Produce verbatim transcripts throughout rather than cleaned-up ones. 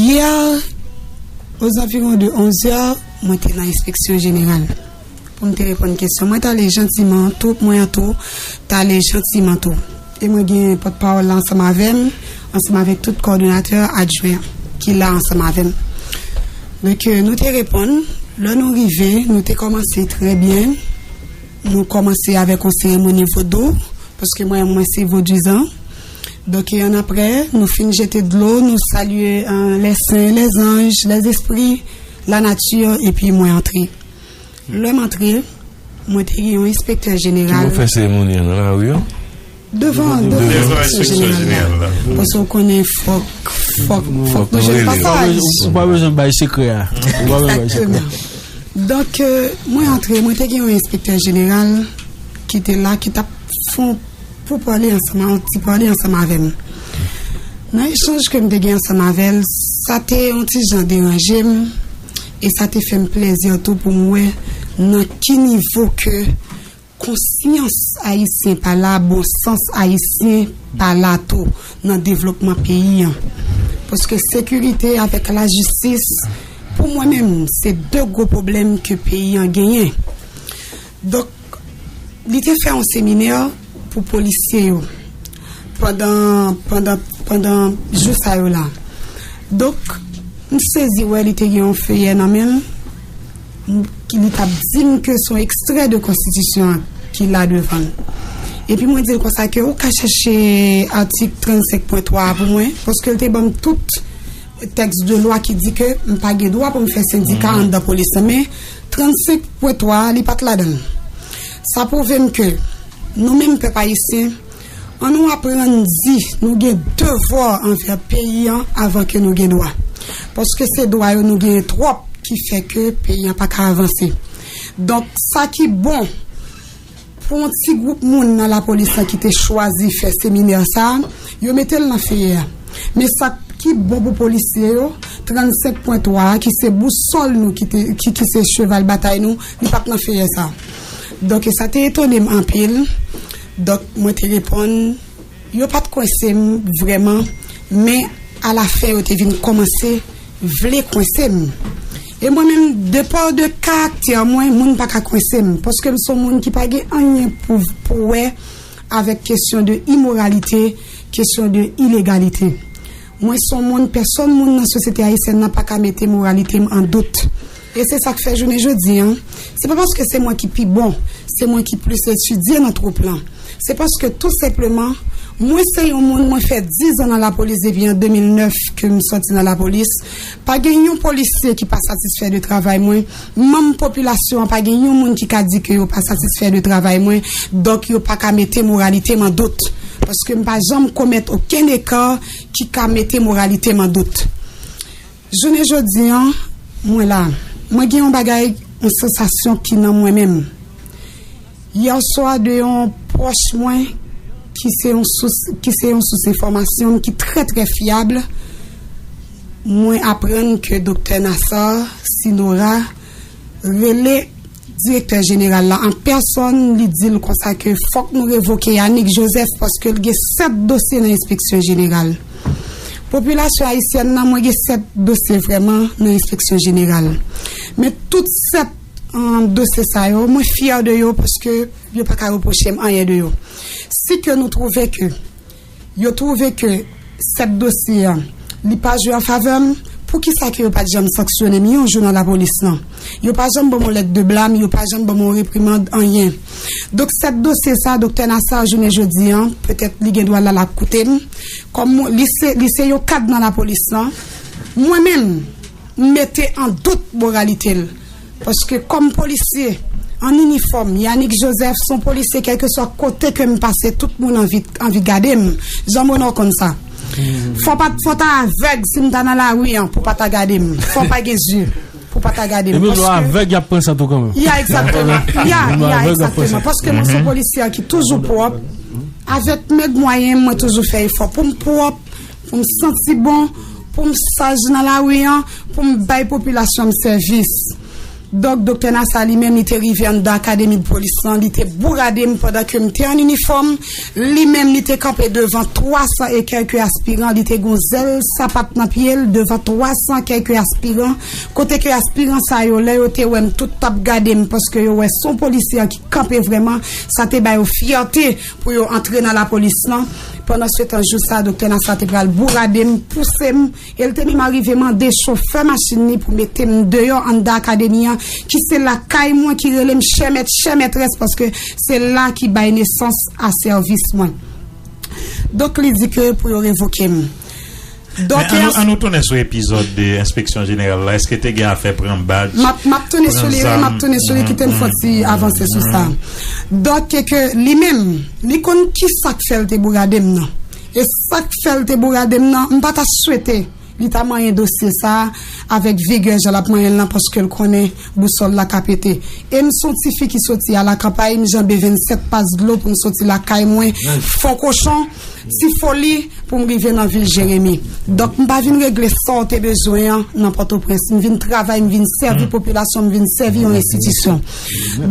Yè, ozanviwon de onz è, mwen te nan enspeksyon jeneral pou m te reponn kesyon. Mwen t ale jantiman tou, mwen an tou, t ale jantiman tou. E mwen gen pòtpawòl la ansanm avè m, ansanm avèk tout kòdonatè adjwen ki la ansanm avè m. Donk, euh, nou te reponn. Lè nou rive, nou te kòmanse trè byen. Nou kòmanse avèk yon seremoni vodou, paske mwen, mwen se vodouyizan. Donk, e annapre, nou fin jete dlo, nou salye, euh, les saints, les anges, les esprits, la nature, epi mwen antre. Lè m antre, mwen te gen yon enspektè jeneral. Ki nou fè seremoni an nan lari an? Devan, devan enspeksyon jeneral la. Paske w konnen fòk, fòk, fòk nou jwenn pasaj. Ou pa bezwen bay sekrè a. Ou pa bezwen bay sekrè. Egzakteman. Donk, euh, mwen antre, mwen te gen yon enspektè jeneral ki te la, ki t ap fè yon pou pale ansanm, yon ti pale ansanm avè m. Nan echanj ke m te gen ansanm avè l, sa te yon ti jan deranje m, e sa te fè m plezi tou pou m wè nan ki nivo ke konsyans ayisyen pa la, bon sans ayisyen pa la tou nan devlopman peyi an. Paske sekirite avèk lajistis, pou mwen menm, se de gwo pwoblèm ke peyi an genyen. Donk, li te fè yon seminè pou polisye yo pandan, pandan, pandan jou sa yo la. Donk, m sezi wè li te gen yon feyè nan men l, m, ki li t ap di m ke se yon ekstrè de konstitisyon an ki la devan l. Epi mwen di l konsa ke ou ka chèche atik trannsenk pwen twa a pou mwen, paske l te ban m tout tèks de lwa ki di ke m pa gen dwa pou m fè sendika anndan polis lan. Men trannsenk pwen twa a, li pa t ladan l. Sa pwouve m ke nou menm pèp ayisyen, ann nou aprann di nou gen devwa anvè peyi an avan ke nou gen dwa. Paske se dwa yo nou genyen twòp ki fè ke peyi an pa ka avanse. Donk, sa ki bon pou yon ti gwoup moun nan lapolis lan ki te chwazi fè seminè sa a, yo mete l nan feyè a. Men sa ki bon pou polisye yo, trannsenk pwen twa a, ki se bousòl nou, ki te, ki, ki se cheval batay nou, li pa t nan feyè sa a. Donk, e sa te etone m anpil. Donk, mwen te reponn, yo pa t kwense m vrèman, men alafen, yo te vin kòmanse vle kwense m. E mwen menm, de pa de karaktè mwen, moun pa ka kwense m, paske m se yon moun ki pa gen anyen pou, pou wè avèk kesyon de imoralite, kesyon de ilegalite. Mwen se yon moun, pèsòn moun nan sosyete ayisyèn nan pa ka mete moralite m an dout. E se sa k fè jounen jodi an, se pa paske se mwen ki pi bon, se mwen ki plis etidye nan twoup lan. Se paske tou senpleman, mwen se yon moun, mwen fè diz an nan lapolis depi an de mil nèf ke m sòti nan lapolis. Pa gen yon polisye ki pa satisfè de travay mwen. Manm popilasyon an, pa gen yon moun ki ka di ke yo pa satisfè de travay mwen. Donk, yo pa ka mete moralite m an dout. Paske m pa janm komèt okenn eka ki ka mete moralite m an dout. Jounen jodi an, mwen la. Mwen gen yon bagay, yon sansasyon ki nan mwen menm. Yè swa, de yon pwòch mwen ki se yon sous, ki se yon sous enfòmasyon ki trè, trè fyab, mwen aprann ke Doktè Nassar Sinora rele direktè jeneral la an pèsòn, li di l konsa ke fòk nou revoke Yanick Joseph paske l gen sèt dosye nan enspeksyon jeneral. Popilasyon ayisyèn nan, mwen gen sèt dosye vrèman nan enspeksyon jeneral. Men tout sèt, um, dosye sa yo, mwen fyè de yo paske yo pa ka repwoche m anyen de yo. Si ke nou twouve ke yo twouve ke sèt dosye an, li pa jwe an favè m, poukisa ke yo pa t janm sanksyone m yon jou nan lapolis lan? Yo pa janm ban m yon lèt de blam, yo pa janm ban m yon reprimand, anyen. Donk, sèt dosye sa, Doktè Nassar, jounen jodi an, petèt li gen dwa la, l ap koute m. Kòm li se, li se yon kad nan lapolis lan, mwen menm, m mete an dout moralite l. Paske kòm polisye, an inifòm, Yanick Joseph se yon polisye, kèlkeswa kote ke m pase, tout moun anvi, anvi gade m. Jan Bonò konn sa. Fò pa, fò ta avèg si m ta nan lari an pou pa ta gade m. Fò pa gen zye pou pa ta gade m. E menm lè w avèg, y ap pran san tou kanmenm. Ya, egzakteman. Ya, ya, egzakteman. Paske mwen se yon polisye ki toujou pwòp. Avèk mèg mwayen, mwen toujou fè efò pou m pwòp, pou m santi bon, pou m saj nan lari an, pou m bay popilasyon m sèvis. Donk, Doktè Nassar li menm, li te rive anndan akademi polis lan, li te bourade m pandan ke m te an inifòm. Li menm, li te kanpe devan twa san e kèlke aspiran, li te gon zèl sapat nan pye l devan twa san kèlke aspiran, kote ke aspiran sa yo, lè yo te wè m, tout t ap gade m, paske yo wè se yon polisye ki kanpe vrèman, sa te ba yo fyète pou yo antre nan lapolis lan. Pandan se tan, jou sa, Doktè Nassar te pral bourade m, pouse m, e l te menm arive mande chofè machin li pou mete m deyò anndan akademi an, ki se lakay mwen, ki rele m chè mèt, chè mètrès, paske se la ki bay nesans a sèvis mwen. Donk, li di ke pou yo revoke m. Donk, Men an nou, an nou tounen sou epizòd de enspeksyon jeneral la. Èske te gen afè pran badj, m ap, m ap tounen sou li, wi, m ap tounen sou li, kite m fè yon ti avanse sou sa. Donk, ke li menm, li konn ki sa k fè l te bourade m nan. E sa k fè l te bourade m nan, m pa ta swete li ta manyen dosye sa a avèk vigè jan l ap manyen l lan, paske l konnen bousòl la ka pete. E m se yon tifi ki soti a lakanpay, m janbe vennsèt pas dlo pou m soti lakay mwen, fon kochon, ti foli, pou m rive nan vil Jeremi. Donk, m pa vin regle sa w te bezwen an nan Pòtoprens. M vin travay, m vin sèvi popilasyon, m vin sèvi yon enstitisyon.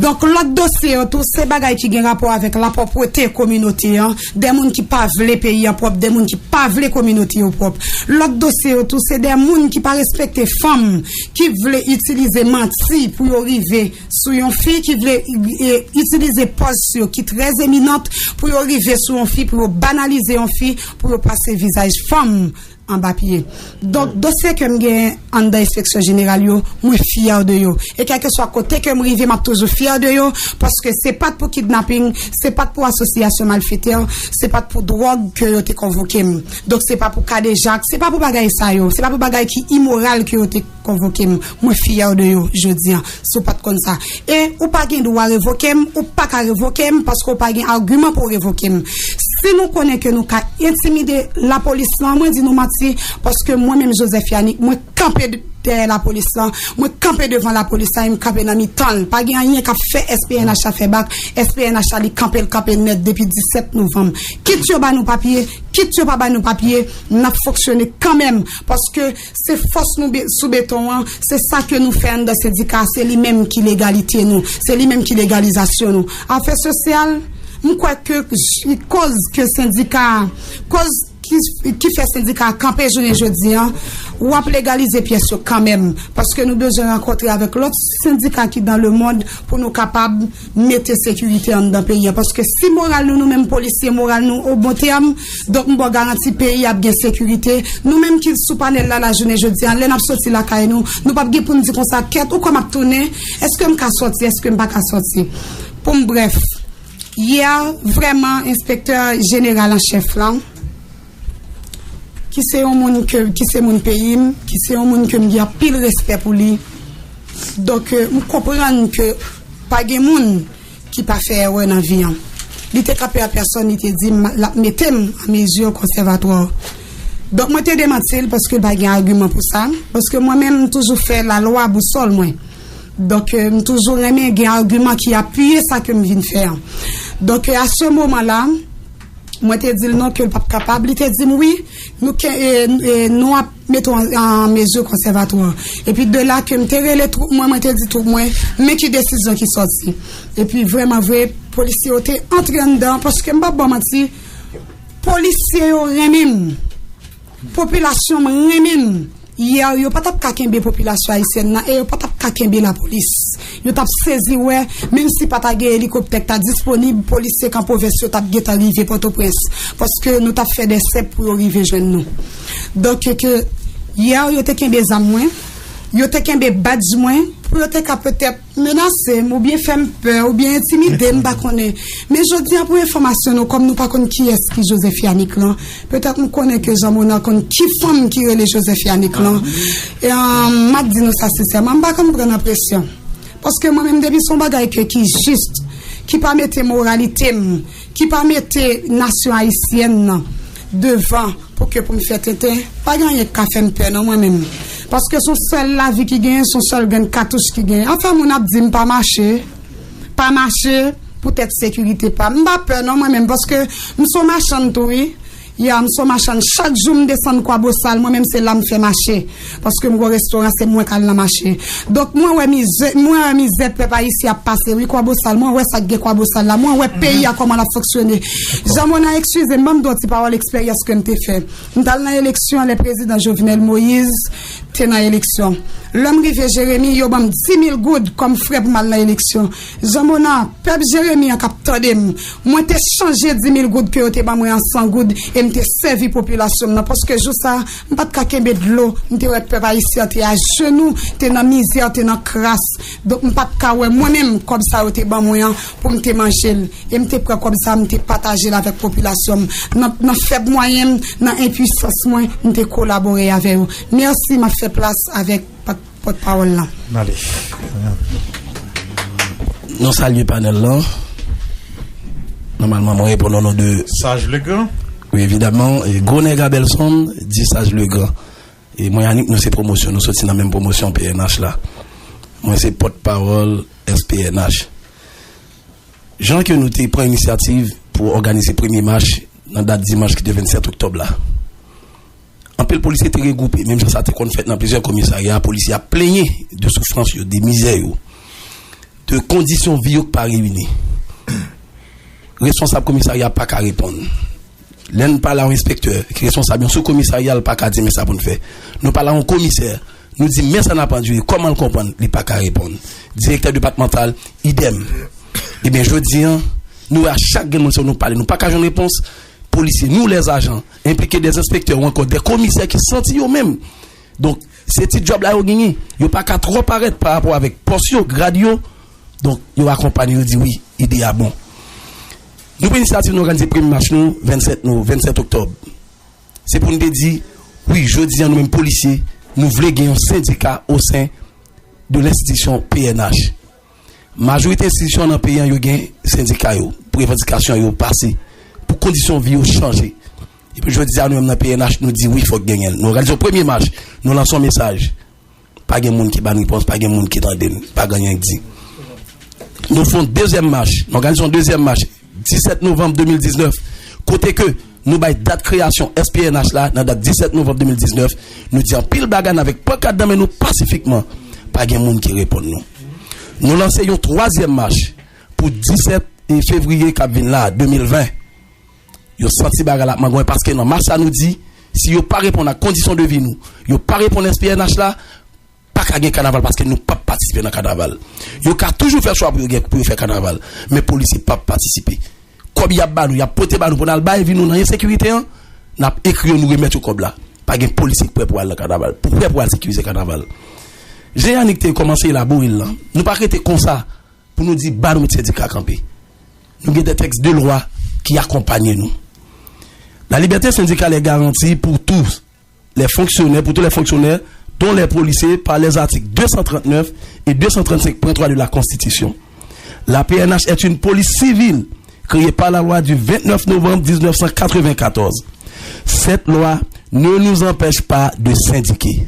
Donk, lòt dosye yo tou, se bagay ki gen rapò avèk lapwòpwete kominote an, de moun ki pa vle peyi an pwòp, de moun ki pa vle kominote yo pwòp. Lòt dosye yo tou, se de moun ki pa respekte fanm, ki vle itilize manti pou yo rive sou yon fi, ki vle, e, itilize pòz yo ki trè eminant pou yo rive sou yon fi, pou yo banalize yon fi, pou yo pase vizaj fanm anba pye. Donk, dosye ke m gen anndan enspeksyon jeneral yo, mwen fyè de yo. E kèlkeswa kote ke m rive, m ap toujou fyè de yo, paske se pa t pou kidnaping, se pa t pou asosyasyon malfetè, se pa t pou dwòg ke yo te konvoke m. Donk, se pa pou kadejak, se pa pou bagay sa yo, se pa pou bagay ki imoral ke yo te konvoke m. Mwen fyè de yo jodi an, si w pa t konn sa. E ou pa gen dwa revoke m, ou pa ka revoke m, paske ou pa gen agiman pou w revoke m. Si nou konnen ke nou ka entimide lapolis lan, mwen di nou manti, paske mwen menm Joseph Yanick, mwen kanpe d-, dèyè lapolis lan, mwen kanpe devan lapolis la, e m kanpe nan mitan l. Pa gen anyen k ap fè S P N H la fè bak, S P N H la li kanpe, l kanpe nèt depi disèt novanm. Kit yo ba nou papye, kit yo pa ba nou papye, n ap fonksyone kanmenm, paske se fòs nou be-, sou beton an, se sa ke nou fè anndan sendika a, se li menm ki legalite nou, se li menm ki legalizasyon nou. Afè sosyal, m kwè ke j-, koz ke sendika a, koz ki, ki fè sendika a kanpe jounen jodi an, w ap legalize pyès yo kanmenm, paske nou bezwen rankontre avèk lòt sendika ki dan lemond pou nou kapab mete sekirite anndan peyi a. Paske si moral nou, nou menm polisye, moral nou o bon tèm, donk m ba w garanti peyi a ap gen sekirite. Nou menm ki sou panèl la, lajounen jodi a, lè n ap soti lakay nou, nou p ap gen pou n di konsa, kèt, ou kwè m ap tounen? Èske m ka sòti? Èske m pa ka sòti? Pou m brèf, yè, vrèman, enspektè jeneral an chèf lan, ki se yon moun ke, ki se moun peyi m, ki se yon moun ke m gen anpil respè pou li. Donk, euh, m konprann ke pa gen moun ki pa fè erè nan vi an. Li te kanpe a pèsòn, li te di m, l ap mete m an mezi konsèvatwa. Donk, mwen te demanti l paske l pa gen agiman pou sa. Paske mwen menm, m toujou fè lalwa bousòl mwen. Donk, euh, m toujou renmen gen agiman ki apiye sa ke m vin fè an. Donk, euh, a se moman la, mwen te di l non, ke l p ap kapab. Li te di m wi, nou ke, e, e, nou ap mete w an, an mezi konsèvatwa. Epi de la ke m te rele twoup mwen, mwen te di twoup mwen, men ki desizyon ki sòti. Epi vrèman vre, polisye yo te antre anndan, paske m p ap ba w manti, polisye yo renmen m. Popilasyon m renmen m. Yè, yo pa t ap ka kenbe popilasyon ayisyèn nan e yo pa t ap ka kenbe lapolis. Yo t ap sezi wè, menm si pa ta gen elikoptè k ta disponib, polisye Kan Pwovens yo t ap gentan rive Pòtoprens, paske nou t ap fè dèsè pou yo rive jwenn nou. Donk, ke yè, yo te kenbe zam mwen, yo te kenbe badj mwen, pou yo te ka petèt menase m oubyen fè m pè oubyen entimide m, m pa konnen. Men jodi a, pou enfòmasyon nou, kòm nou pa konn kiyès ki Joseph Yanick lan, petèt m konnen ke Jean Monard konn ki fanm ki rele Joseph Yanick lan. E, m ap di nou sa sensèman, m pa konn pran nan presyon. Paske mwen menm, depi se yon bagay ke ki jis, ki pa mete moralite m, ki pa mete nasyon ayisyèn nan devan, pou ke pou m fè tenten, pa gen anyen k ka fè m pè non mwen menm. Paske se yon sèl lavi ki genyen, se yon sèl grenn katouch ki genyen. Anfen, moun ap di m pa mache, pa mache, poutèt sekirite pa m. M pa pè non mwen menm, paske m se yon machann tou wi. Ya, m se yon machann. Chak jou m desann Kwabosal, mwen menm se la m fè mache. Paske m gen yon restoran, se mwen k al nan mache. Donk, mwen wè mizè, mwen wè mizè pèp ayisyen ap pase, wi, Kwabosal. Mwen wè sa k gen Kwabosal la. Mwen wè peyi a kòman l ap fonksyone. Jean Mona, eskize m, ban m di w yon ti pawòl eksperyans ke m te fè. M t al nan eleksyon lè prezidan Jovenel Moïse te nan eleksyon. Lè m rive Jeremi, yo ban m dis mil goud kòm frè pou m al nan eleksyon. Jean Mona, pèp Jeremi an k ap tande m, mwen te chanje dis mil goud ke yo te ban mwen an san goud e m te sèvi popilasyon m nan, paske jou sa a, m pa t ka kenbe dlo, m te wè pèp ayisyen an te ajenou, te nan mizè, te nan kras. Donk, m pa t ka wè mwen menm kòb sa yo te ban mwen an pou m te manje l. E m te pran kòb sa a, m te pataje l avèk popilasyon m. Nan, nan fèb mwayen m, nan enpwisans mwen, m te kolabore avè yo. Mèsi, m ap fè plas avèk pòt, pòtpawòl lan. N ale. Nou salye panèl lan. Nòmalman, mwen reponn o non de Saj Legrand. Wi, evidaman. E Gwo Nèg Abelson di Saj Legrand. E mwen annik nou se pwomosyon, nou soti nan menm pwomosyon P N H la. Mwen se pòtpawòl S P N H. Jan ke nou te pran inisyativ pou òganize premye mach nan dat dimanch ki te vennsèt oktòb la, anpil polisye te regwoupe, menm jan sa te konn fèt nan plizyè komisarya, polisye ap plenyen de soufrans yo, de mizè yo, de kondisyon vi yo k pa reyini. Responsab komisarya pa ka reponn. Lè n pale a yon enspektè ki responsab yon sou komisarya, l pa ka di men sa pou n fè. Nou pale a yon komisè, nou di men sa n ap andire, kòman l konprann, li pa ka reponn. Direktè depatmantal, idèm. Ebyen, jodi a, nou wè a chak grenn moun se nou pale, nou pa ka jwenn repons. Polisye, nou lèzajan, enplike dè enspektè ou ankò dè komisè ki santi yo menm. Donk, se ti djòb la yo genyen. Yo pa ka twò parèt pa rapò avèk pòs yo, grad yo. Donk, yo akonpanye, yo di wi, ide a bon. Nou pran inisyativ nou òganize premye mach nou vennsèt nou, vennsèt oktòb. Se pou n te di, wi, jodi a nou menm polisye, nou vle gen yon sendika o sen de lenstitisyon P N H. Majorite enstitisyon nan peyi an yo gen sendika yo, pou revandikasyon yo pase, pou kondisyon vi yo chanje. Epi jodi a nou menm nan P N H nou di wi, fòk genyen l. Nou òganize yon premye mach, nou lanse yon mesaj. Pa gen moun ki ba n repons, pa gen moun ki tande n, pa gen anyen k di. Nou fè yon dezyèm mach, nou òganize yon dezyèm mach, disèt novanm de mil diznèf, kote ke nou bay dat kreyasyon S P N H la nan dat disèt novanm de mil diznèf, nou di anpil bagay nan avèk pankat nan men nou pasifikman, pa gen moun ki reponn nou. Nou lanse yon twazyèm mach pou disèt fevriye k ap vin la, de mil ven. Yo santi bagay la ap mangwen paske nan mach sa nou di, si yo pa reponn ak kondisyon de vi nou, yo pa reponn S P N H la, pa ka gen kanaval paske nou p ap patisipe nan kanaval. Yo ka toujou fè chwa pou yo gen, pou yo fè kanaval, men polisye p ap patisipe. Kòb y ap ba nou, y ap pote ba nou pou n al bay vi nou nan ensekirite an, n ap ekri yo, nou remèt yo kòb la. Pa gen polisye k prè pou al nan kanaval, pou prè pou al sekirize kanaval. Jan Yanick te kòmanse elabore l lan, nou pa k rete konsa pou nou di ba nou met sendika kanpe. Nou gen de tèks de lwa ki akonpanye nou. La liberté syndicale est garantie pour tous les fonctionnaires, pour tous les fonctionnaires, dont les policiers, par les articles deux cent trente-neuf et deux cent trente-cinq point trois de la Constitution. La P N H est une police civile créée par la loi du vingt-neuf novembre dix-neuf cent quatre-vingt-quatorze. Cette loi ne nous empêche pas de syndiquer.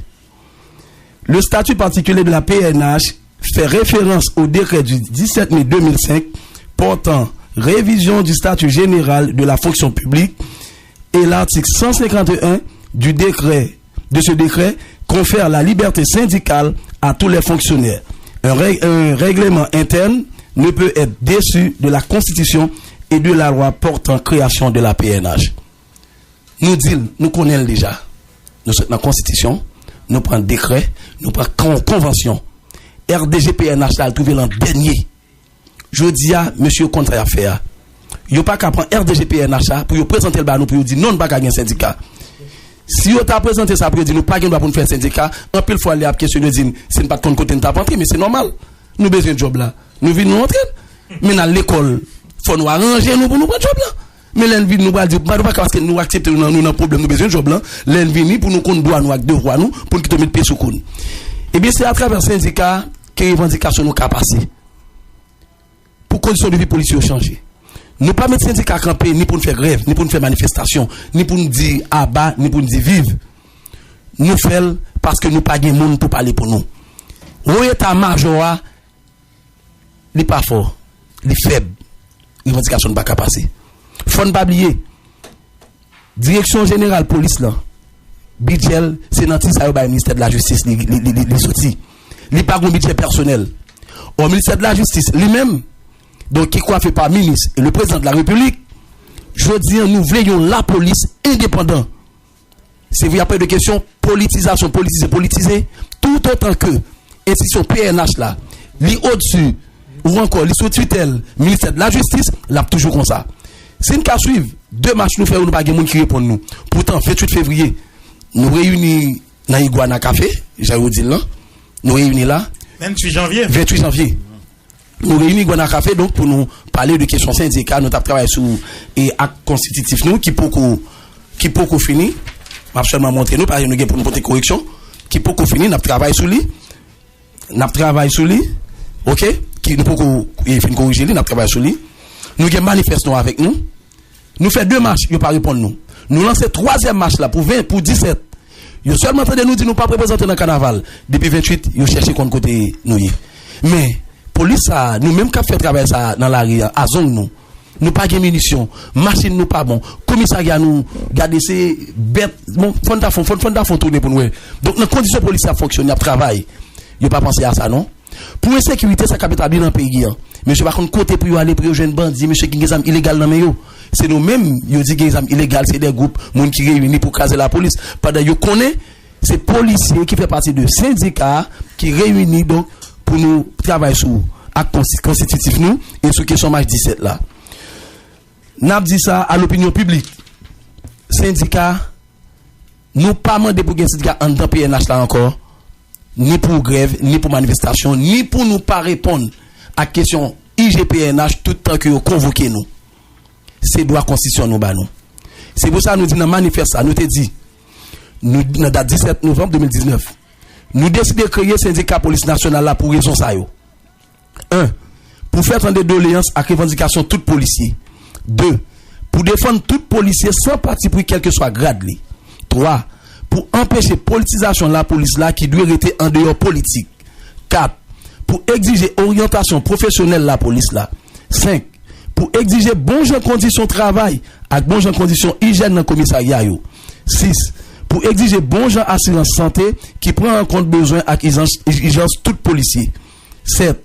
Le statut particulier de la P N H fait référence au décret du dix-sept mai deux mille cinq portant révision du statut général de la fonction publique et l'article cent cinquante et un du décret, de ce décret confère la liberté syndicale à tous les fonctionnaires. Un rè-, un règlement interne ne peut être déçu de la Constitution et de la loi portant création de la P N H. Nou di l, nou konnen l deja. Nou sot nan konstitisyon, nou pran dekrè, nou pran kon-, konvansyon. R D G P N H la, l twouve l an dènye. Jodi a, mesye yo konn sa y ap fè a. Yo pa ka pran R D G P N H la pou yo prezante l ba nou pou yo di non, n pa ka gen sendika. Si yo ta prezante sa pou yo di nou pa gen dwa pou n fè sendika, anpil fwa lè y ap kesyone yo di n si n pa t konn kote n t ap antre, men se nòmal. Nou bezwen djòb la. Nou vin nou antre l. Men n al lekòl, fò nou aranje nou pou nou pran djòb la. Men lè n vin nou pral di, nou pa ka paske nou aksepte nou nan, nou nan pwoblèm, nou bezwen djòb la. Lè n vini pou nou konn dwa nou ak devwa nou, pou n kite met pye sou kou n. Ebyen, se atravè sendika ke revandikasyon nou ka pase. Pou kondisyon de vi polisye yo chanje. Nou pa met sendika kanpe ni pou n fè grèv, ni pou n fè manifestasyon, ni pou n di aba, ni pou n di viv. Nou fè l paske nou pa gen moun pou pale pou nou. Wo eta majò a, li pa fò, li fèb. Revandikasyon n pa ka pase. Fò n pa bliye, Direksyon jeneral polis lan, bidjè l, se nan ti sa yo bay ministè de la jistis li, li, li, li, li soti. Li pa gon bidjè pèsonèl. Ò, ministè de la jistis li menm, donk ki kwafe pa minis e le prezidan de la repiblik, jodi an nou vle yon lapolis endepandan. Se vre y ap pale de kesyon politizasyon, politize, politize, toutotan ke enstitisyon P N H la, li odsi ou ankò li sou titèl ministè de la jistis, l ap toujou konsa. Si n ka swiv demach nou fè yo, nou pa gen moun ki reponn nou. Poutan, venntuit fevriye, nou reyini nan Iguana Café, jan yo di l lan. Nou reyini la. Venntuit janvye. Venntuit janvye. Nou reyini Iguana Café, donk, pou nou pale de kesyon sendika, nou t ap travay sou e ak konstititif nou ki poko, ki poko fini. M ap sèlman montre nou, paske nou gen pou nou pote koreksyon, ki poko fini, n ap travay sou li. N ap travay sou li, oke? Ki nou poko e fin korije li, n ap travay sou li. Nou gen manifès nou avèk nou. Nou fè de mach, yo pa reponn nou. Nou lanse twazyèm mach la pou ven, pou disèt. Yo sèlman tande nou di nou p ap reprezante nan kanaval. Depi venntuit, yo chèche konn kote nou ye. Men, polis sa a, nou menm k ap fè travay sa a nan lari a, a zong nou. Nou pa gen minisyon, machin nou pa bon, komisarya nou, gade se bèt, bon, fò n ta fon, fò n, fò n ta fon tounen pou n wè. Donk, nan kondisyon polis la ap fonksyone, ap travay, yo pa panse a sa, non. Pou ensekirite sa k ap etabli nan peyi an, mesye pa konn kote pou yo ale pou yo jwenn bandi, mesye ki gen zam ilegal nan men yo. Se nou menm, yo di gen zam ilegal, se de gwoup moun ki reyini pou kraze lapolis. Pandan yo konnen, se polisye ki fè pati de sendika a ki reyini, donk, pou nou travay sou ak konsti-, konstititif nou e sou kesyon mach disèt la. N ap di sa a lopinyon piblik. Sendika, nou pa mande pou gen sendika anndan P N H la ankò, ni pou grèv, ni pou manifestasyon, ni pou nou pa reponn ak kesyon I G P N H tout tan ke yo konvoke nou. Se dwa konstitisyon nou ba nou. Se pou sa nou di nan manifès la, nou te di, nou, nan dat disèt novanm de mil diznèf, nou deside kreye sendika polis nasyonal la pou rezon sa yo. En, pou fè tande doleyans ak revandikasyon tout polisye. De, pou defann tout polisye san patipri kèlkeswa grad li. Twa, pou anpeche politizasyon lapolis la ki dwe rete andeyò politik. Kat, pou egzije oryantasyon pwofesyonèl lapolis la. Senk, pou egzije bon jan kondisyon travay ak bon jan kondisyon ijyèn nan komisarya yo. Sis, pou egzije bon jan asirans sante ki pran an kont bezwen ak ijans, ijans tout polisye. Sèt,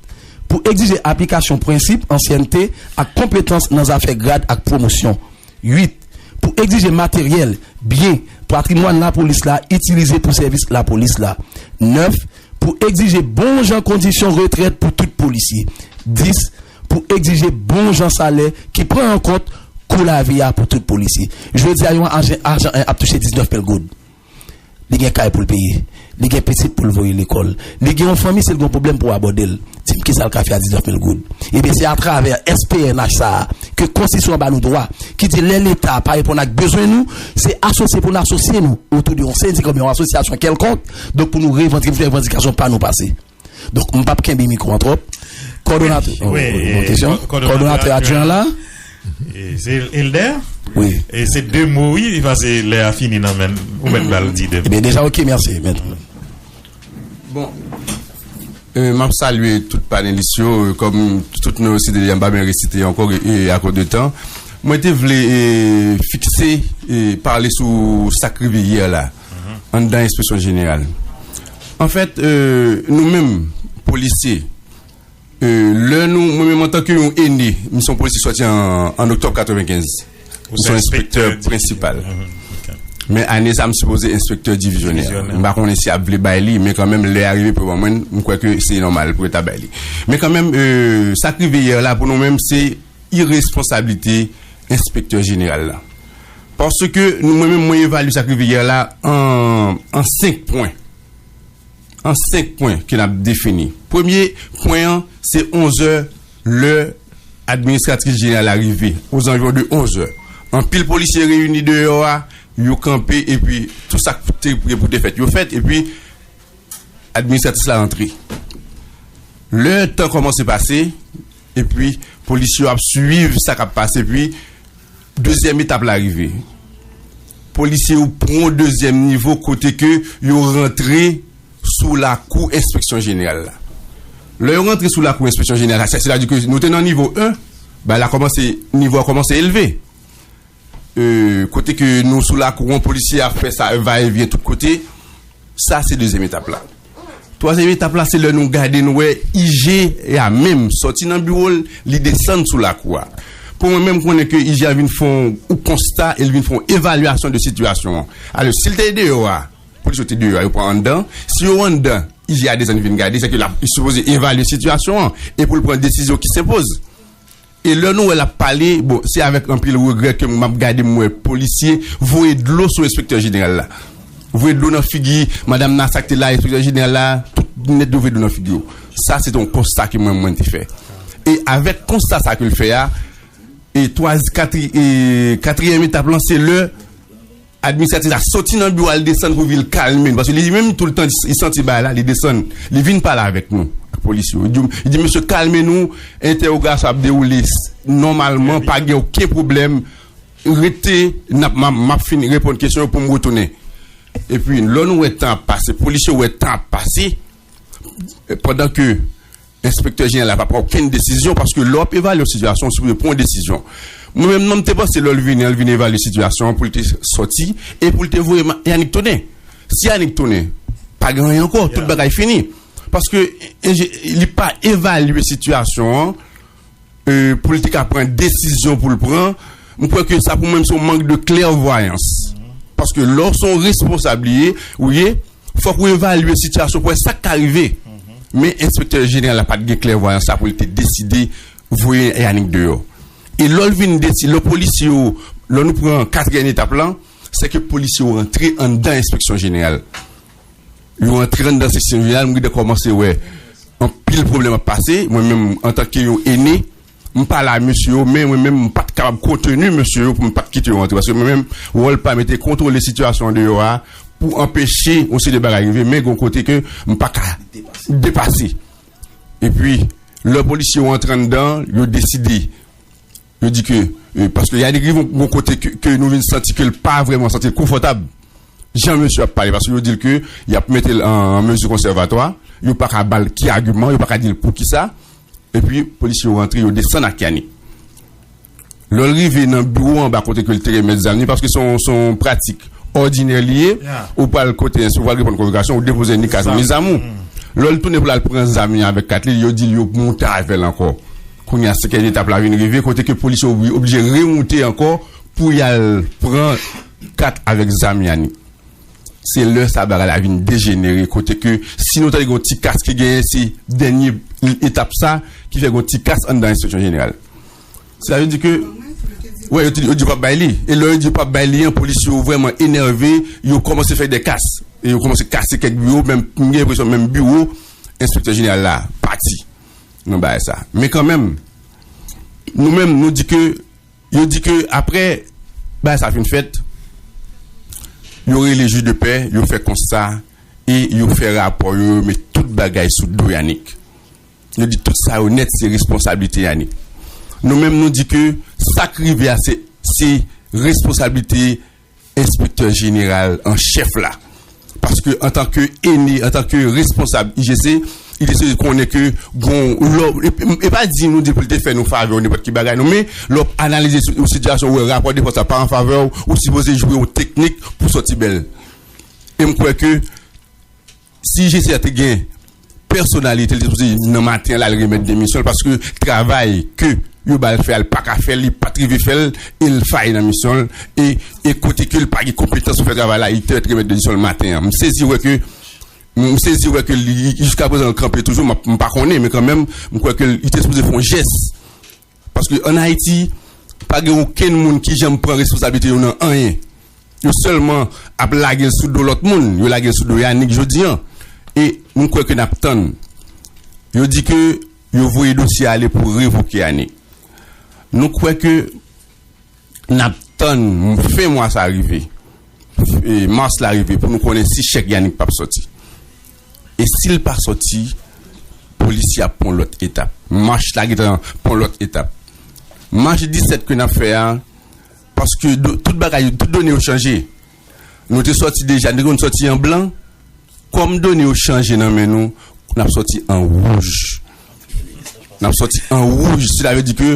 pou egzije aplikasyon prensip ansyènte ak konpetans nan zafè grad ak pwomosyon. Uit, pou egzije materyèl, byen, patrimwàn lapolis la itilize pou sèvis lapolis la. Nèf, pou egzije bon jan kondisyon retrèt pou tout polisye. Dis, pou egzije bon jan salè ki pran an kont kou lavi a pou tout polisye. Jodi a, yon ajan, ajan en ap touche diznèf mil goud. Li gen kay pou l peye. Li gen pitit pou l voye lekòl. Li gen yon fanmi, si l gen yon pwoblèm pou abòde l. Di m kisa l ka fè a diznèf mil goud. Ebyen, se atravè S P N H sa a ke konstitisyon an ba nou dwa, ki di lè Leta pa reponn ak bezwen nou, se asosye pou n asosye nou otou de yon sendika oubyen yon asosyasyon kèlkonk, donk pou nou revandike, fè revandikasyon pa nou pase. Donk, m p ap kenbe mikwo an twòp. Kòdonatè, wi, oh, wi, bon kesyon. Kòdonatè adjwen la. E, se Elder? Wi. E se de mo, wi, paske lè a fini nan men n. Ou mèt ba l di de mo. Ebyen, deja, oke, mèsi, mèt. Bon. E, m ap salye tout panelis yo. E, kòm tout non yo site deja, m pa byen resite ankò, e, akoz de tan. Mwen te vle, e, fikse, e, pale sou sa k rive yè la, anndan enspeksyon jeneral. Anfèt, e, nou menm, polisye, e, lè nou, mwen menm antanke yon ene, m se yon polisye sòti an, an oktòb katrevenkenz. Ou se enspektè prensipal. Men ane sa, m sipoze enspektè divizyonè. M pa konnen si y ap vle bay li, men kanmenm, lè a rive pou ban mwen, m kwè ke se nòmal pou yo ta bay li. Men kanmenm, e, sa k rive yè la, pou nou menm, se iresponsablite enspektè jeneral la. Paske nou, mwen menm, mwen evalye sa k rive yè la an, an senk pwen. An senk pwen ke n ap defini. Premye pwen an, se onzè, lè administratris jeneral la rive, ozanviwon de onzè. Anpil polisye reyini deyò a, yo kanpe, epi tout sa k te prevwa pou te fèt, yo fèt, epi administratris la rantre. Lè tan kòmanse pase, epi polisye yo ap swiv sa k ap pase, epi dezyèm etap la rive. Polisye yo pran yon dezyèm nivo kote ke yo rantre sou lakou enspeksyon jeneral la. Lè yo rantre sou lakou enspeksyon jeneral la, sètadi ke nou te nan nivo en, bagay la kòmanse, nivo a kòmanse elve. euh, kote ke nou sou lakou an, polisye a fè sa va e vyen tout kote. Sa se dezyèm etap la. Twazyèm etap la, se lè nou gade, nou wè I G A menm sòti nan biwo l, li desann sou lakou a. Pou mwen menm, konnen ke I G A vin fè yon konsta e l vin fè yon evalyasyon de sitiyasyon an. Alò, si l te deyò a, polis yo te deyò a, yo pran anndan. Si yo anndan, I G A desann vin gade, se ke l ap, li sipoze evalye sitiyasyon an e pou l pran desizyon ki senpoz. E lè nou wè l ap pale, bon, se avèk anpil regrè ke m ap gade, m wè polisye voye dlo sou enspektè jeneral la. Voye dlo nan figi madanm nan sa k te la, enspektè jeneral la, tout nèt yo voye dlo nan figi yo. Sa se te yon konsta ke mwen, mwen te fè. E avèk konsta sa ke l fè a, e twa, katri-, e katriyèm etap lan, se lè administratris la soti nan biwo a, l desann pou vin kalme nou. Paske li menm, tout tan, li santi bagay la, li desann, li vin pale avèk nou, ak polis yo. Li di, li di, "Mesye, kalme nou, entèwogasyon ap dewoule s-, nòmalman, pa gen okenn pwoblèm. Rete, n ap, m ap, m ap fin reponn kesyon yo pou m retounen." Epi, lè nou wè tan ap pase, polis yo wè tan ap pase, pandan ke enspektè jeneral la pa pran okenn desizyon, paske lè w ap evalye yon sitiyasyon, w sipoze pran yon desizyon. Mwen menm, non, m te panse lè l vini an, l vin evalye sitiyasyon an pou l te sòti e pou l te voye ma-, Yanick tounen. Si Yanick tounen, pa gen anyen ankò, tout bagay fini. Paske enje-, li pa evalye sitiyasyon an, euh, pou l te ka pran desizyon pou l pran. M kwè ke sa pou mwen menm se yon mank de klèvwayans. Paske lè w se yon responsab li ye, ou ye, fòk ou evalye sitiyasyon pou wè sa k ka rive. Men enspektè jeneral la pa t gen klèvwayans sa pou l te deside voye Yanick deyò. E lè l vin desi-, lè polisye yo, lè nou pran katriyèm etap lan, se ke polisye yo rantre anndan enspeksyon jeneral. Yo rantre anndan enspeksyon jeneral, m gentan kòmanse wè anpil pwoblèm ap pase. Mwen menm, antanke yon ene, m pale a mesye yo, men mwen menm, m pa t kapab konteni mesye yo pou m pa t kite yo rantre. Paske mwen menm, wòl pa m e te kontwole sitiyasyon an deyò a pou anpeche yon seri de bagay rive, men gen yon kote ke m pa ka depase. Epi, lè polisye yo antre anndan, yo deside, yo di ke, e, paske Yanick rive yon kote ke, ke nou vin santi ke l pa vrèman santi l konfòtab jan mesye ap pale, paske yo di l ke y ap mete l an, an mezi konsèvatwa, yo pa ka ba l ki agiman, yo pa ka di l poukisa. Epi, polisye yo rantre, yo desann ak Yanick. Lè l rive nan biwo anba kote ke l te remèt zam li, paske se yon, se yon pratik òdinè li ye, ou pral kote, si w pral reponn konvokasyon, ou depoze ni kat ou ni zam ou. Lè l tounen pou l al pran zam li avèk kat li, yo di l yo monte avè l ankò. Kounye a, senkyèm etap la vin rive, kote ke polisye yo oblije remonte ankò pou y al pran kat avèk zam Yanick. Se lè sa bagay la vin dejenere, kote ke si nou tande gen yon ti kas ki genyen, se dènye etap sa ki fè gen yon ti kas anndan enspeksyon jeneral. Sa vle di ke, wè, yo te, yo di yo p ap bay li. E lè yo di yo p ap bay li an, polis yo vrèman enève, yo kòmanse fè de kas. E yo kòmanse kase kèk biwo, menm, m gen enpresyon menm biwo enspektè jeneral la pati nan bagay sa. Men kanmenm, nou menm, nou di ke, yo di ke apre bagay sa fin fèt, yo rele jij de pè, yo fè konsta, e yo fè rapò, yo, yo met tout bagay sou do Yanick. Yo di tout sa yo nèt se responsablite Yanick. Nou menm nou di ke sa k rive a se, se responsablite enspektè jeneral an chèf la. Paske antanke ene, antanke responsab I G C, I G C konnen ke gon lò, e, e pa di nou di pou l te fè nou favè ou nenpòt ki bagay non, men lè w analize yon sitiyasyon ou wè rapò de fòs la pa an favè w, ou sipoze jwe yon teknik pou sòti bèl. E m kwè ke si I G C a te gen pèsonalite, li te sipoze nan maten an la, l remèt demisyon l, paske travay ke yo ba l fè a, l pa ka fè l, li pa t rive fè l, e l fayi nan misyon l, e, e kote ke l pa gen konpetans pou fè travay la, li te mèt remèt demisyon l maten an. M sezi wè ke, m sezi wè ke li, jiskaprezan, l kanpe toujou, m ap, m pa konnen, men kanmenm, m kwè ke li te sipoze fè yon jès. Paske ann Ayiti, pa gen okenn moun ki janm pran responsablite yo nan anyen. Yo sèlman ap lage l sou do lòt moun. Yo lage l sou do Yanick jodi an. E nou kwè ke n ap tann. Yo di ke yo voye dosye a ale pou revoke Yanick. Nou kwè ke n ap tann fen mwa sa rive. E mas la rive pou nou konnen si chèk Yanick p ap sòti. E si l pa sòti, polis y ap pran lòt etap. Mach la gentan pran lòt etap. Mach disèt ke n ap fè a, paske do-, tout bagay, tout done yo chanje. Nou te sòti deja, nou te konn sòti an blan. Kòm done yo chanje nan men nou, n ap sòti an wouj. N ap sòti an wouj, sila vle di ke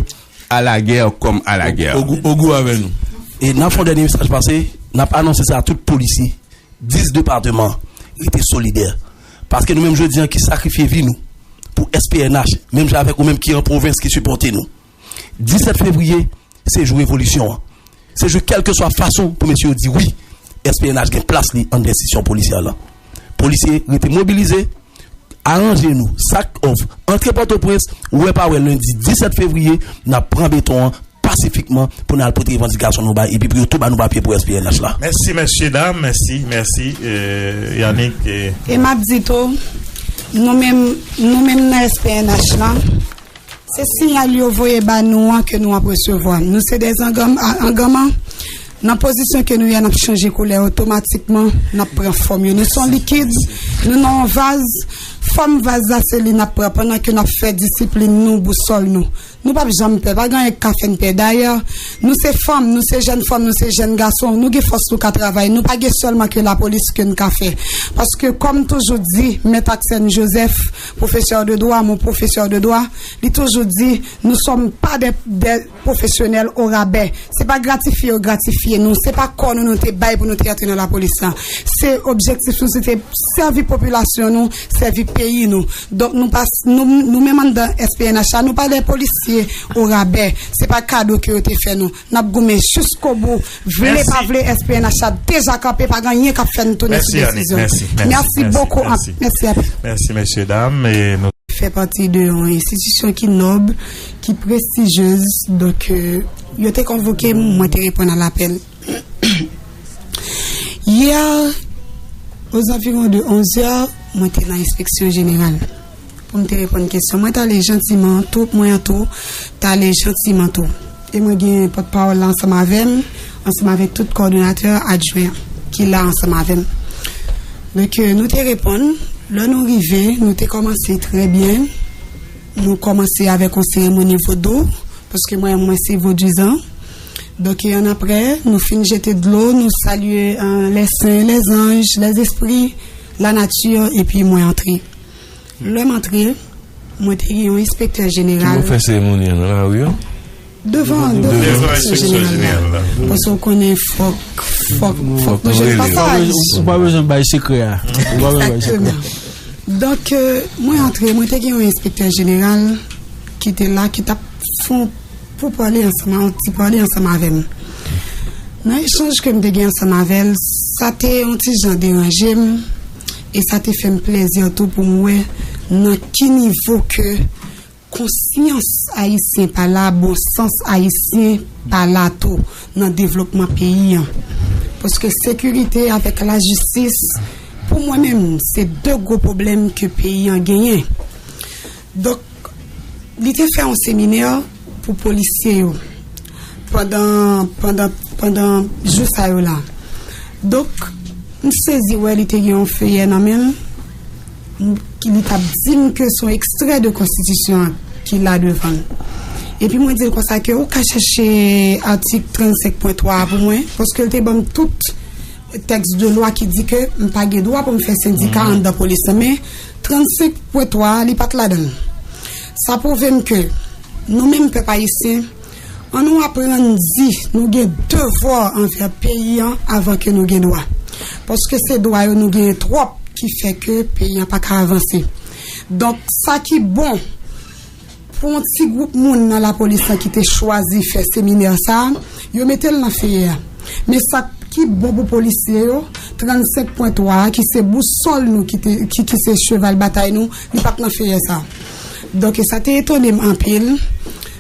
à la guerre comme à la guerre. Ogou, ogou avè nou. E n ap fè yon dènye mesaj pase, n ap anonse sa a tout polisye, dis depatman, rete solidè. Paske nou menm jodi an ki sakrifye vi nou pou S P N H, menm jan avèk ou menm ki an pwovens ki sipòte nou. Disèt fevriye, se jou revolisyon an. Se jou kèlkeswa fason pou mesye yo di wi, S P N H gen plas li anndan enstitisyon polisyè lan. Polisye, rete mobilize, aranje nou, sak òf, antre Pòtoprens, wè pa wè lendi disèt fevriye, n ap pran beton an pasifikman pou n al pote revandikasyon nou bay, epi pou yo tou ba nou papye pou S P N H la. Mèsi, mèsye dam, mèsi, mèsi, euh, Yannick. euh. E m ap di tou, nou menm, nou menm nan S P N H lan, se siyal yo voye ba nou an ke nou ap resevwa. Nou se de zanganm-, a-, anganman. Nan pozisyon ke nou ye, n ap chanje koulè otomatikman, n ap pran fòm yo. Nou se yon likid, nou nan yon vaz. Fòm vaz la, se li n ap pran pandan ke n ap fè disiplin nou, bousòl nou. Nou p ap janm pè, pa gen anyen k ka fè n pè. Dayè, nou se fanm, nou se jèn fanm, nou se jèn gason, nou gen fòs, nou ka travay. Nou pa gen sèlman ke lapolis ke n ka fè. Paske, kòm toujou di, Mèt Aksèn Jozèf, pwofesè de dwa, mon pwofesè de dwa, li toujou di, nous sommes pas des, des professionnels au rabais. Se pa gratifye yo gratifye nou. Se pa kò nou nou te bay pou nou te antre nan lapolis la. Se objektif nou, se te sèvi popilasyon nou, sèvi peyi nou. Donk, nou pa, nou, nou menm anndan S P N H la, nou pa de polisye o rabè. Se pa kado ke yo te fè nou. N ap goumen jiskobou. Vle pa vle, S P N H la deja kanpe, pa gen anyen k ap fè n tounen sou desizyon. Mèsi bokou. Mèsi anpil. Mèsi, mesye, dam. E nou fè pati de yon enstitisyon ki nòb, ki prestijyez. Donk, euh, yo te konvoke m, mwen te reponn a lapèl. Yè, ozanviwon de onz è, mwen te nan enspeksyon jeneral. Pou m te reponn kesyon, mwen t ale jantiman tou, mwen an tou, t ale jantiman tou. E mwen gen pòtpawòl la ansanm avè m, ansanm avèk tout kòdonatè adjwen ki la ansanm avè m. Donk, euh, nou te reponn. Lè nou rive, nou te kòmanse trè byen. Nou kòmanse avèk yon seremoni vodou, paske mwen, mwen se vodouyizan. Donk, e annapre, nou fin jete dlo, nou salye, euh, les saints, les anges, les esprits, la nature, epi mwen antre. Lè m antre, mwen te gen yon enspektè jeneral. Ki fè seremoni an nan lari an? Devan, devan direksyon jeneral la. Paske w konnen fòk, fòk, fòk nou jwenn pasaj. Ou pa bezwen bay sekrè a. Ou pa bezwen bay sekrè. Egzakteman. Donk, euh, mwen antre, mwen te gen yon enspektè jeneral ki te la, ki t ap fè yon pou pale ansanm, yon ti pale ansanm avè m. Nan echanj ke m te gen ansanm avè l, sa te yon ti jan deranje m, e sa te fè m plezi tou pou m wè nan ki nivo ke konsyans ayisyen pa la, bon sans ayisyen pa la tou nan devlopman peyi an. Paske sekirite avèk lajistis, pou mwen menm, se de gwo pwoblèm ke peyi an genyen. Donk, li te fè yon seminè pou polisye yo pandan, pandan, pandan jou sa yo la. Donk, m sezi wè li te gen yon feyè nan men l, m, ki li t ap di m ke se yon ekstrè de konstitisyon an ki la devan l. Epi mwen di l konsa ke ou ka chèche atik trannsenk pwen twa a pou mwen, paske l te ban m tout tèks de lwa ki di ke m pa gen dwa pou m fè sendika anndan polis lan, men trannsenk pwen twa a, li pa t ladan l. Sa pwouve m ke nou menm pèp ayisyen, ann nou aprann di nou gen devwa anvè peyi an avan ke nou gen dwa. Paske se dwa yo nou genyen twòp ki fè ke peyi an pa ka avanse. Donk, sa ki bon pou yon ti gwoup moun nan lapolis lan ki te chwazi fè seminè sa a, yo mete l nan feyè a. Men sa ki bon pou polisye yo, trannsenk pwen twa a, ki se bousòl nou, ki te, ki, ki se cheval batay nou, li pa t nan feyè sa a. Donk, e sa te etone m anpil.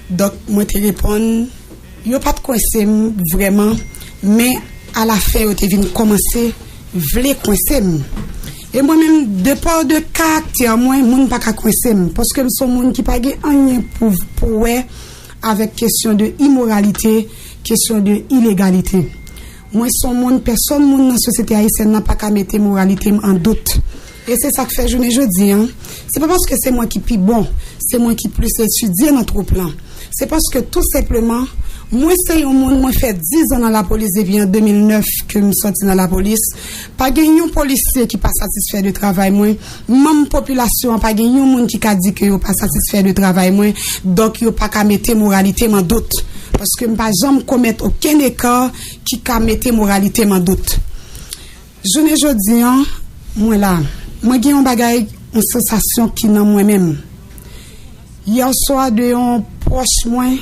Donk, mwen te reponn, yo pa t kwense m vrèman, men alafen, yo te vin kòmanse vle kwense m. E mwen menm, de pa de karaktè mwen, moun pa ka kwense m, paske m se yon moun ki pa gen anyen pou, pou wè avèk kesyon de imoralite, kesyon de ilegalite. Mwen se yon moun, pèsòn moun nan sosyete ayisyèn nan pa ka mete moralite m an dout. E se sa k fè jounen jodi an, se pa paske se mwen ki pi bon, se mwen ki plis etidye nan twoup lan. Se paske tou senpleman, mwen se yon moun, mwen fè diz an nan lapolis depi an de mil nèf ke m sòti nan lapolis. Pa gen yon polisye ki pa satisfè de travay mwen. Manm popilasyon an, pa gen yon moun ki ka di ke yo pa satisfè de travay mwen. Donk, yo pa ka mete moralite m an dout. Paske m pa janm komèt okenn eka ki ka mete moralite m an dout. Jounen jodi an, mwen la. Mwen gen yon bagay, yon sansasyon ki nan mwen menm. Yè swa, de yon pwòch mwen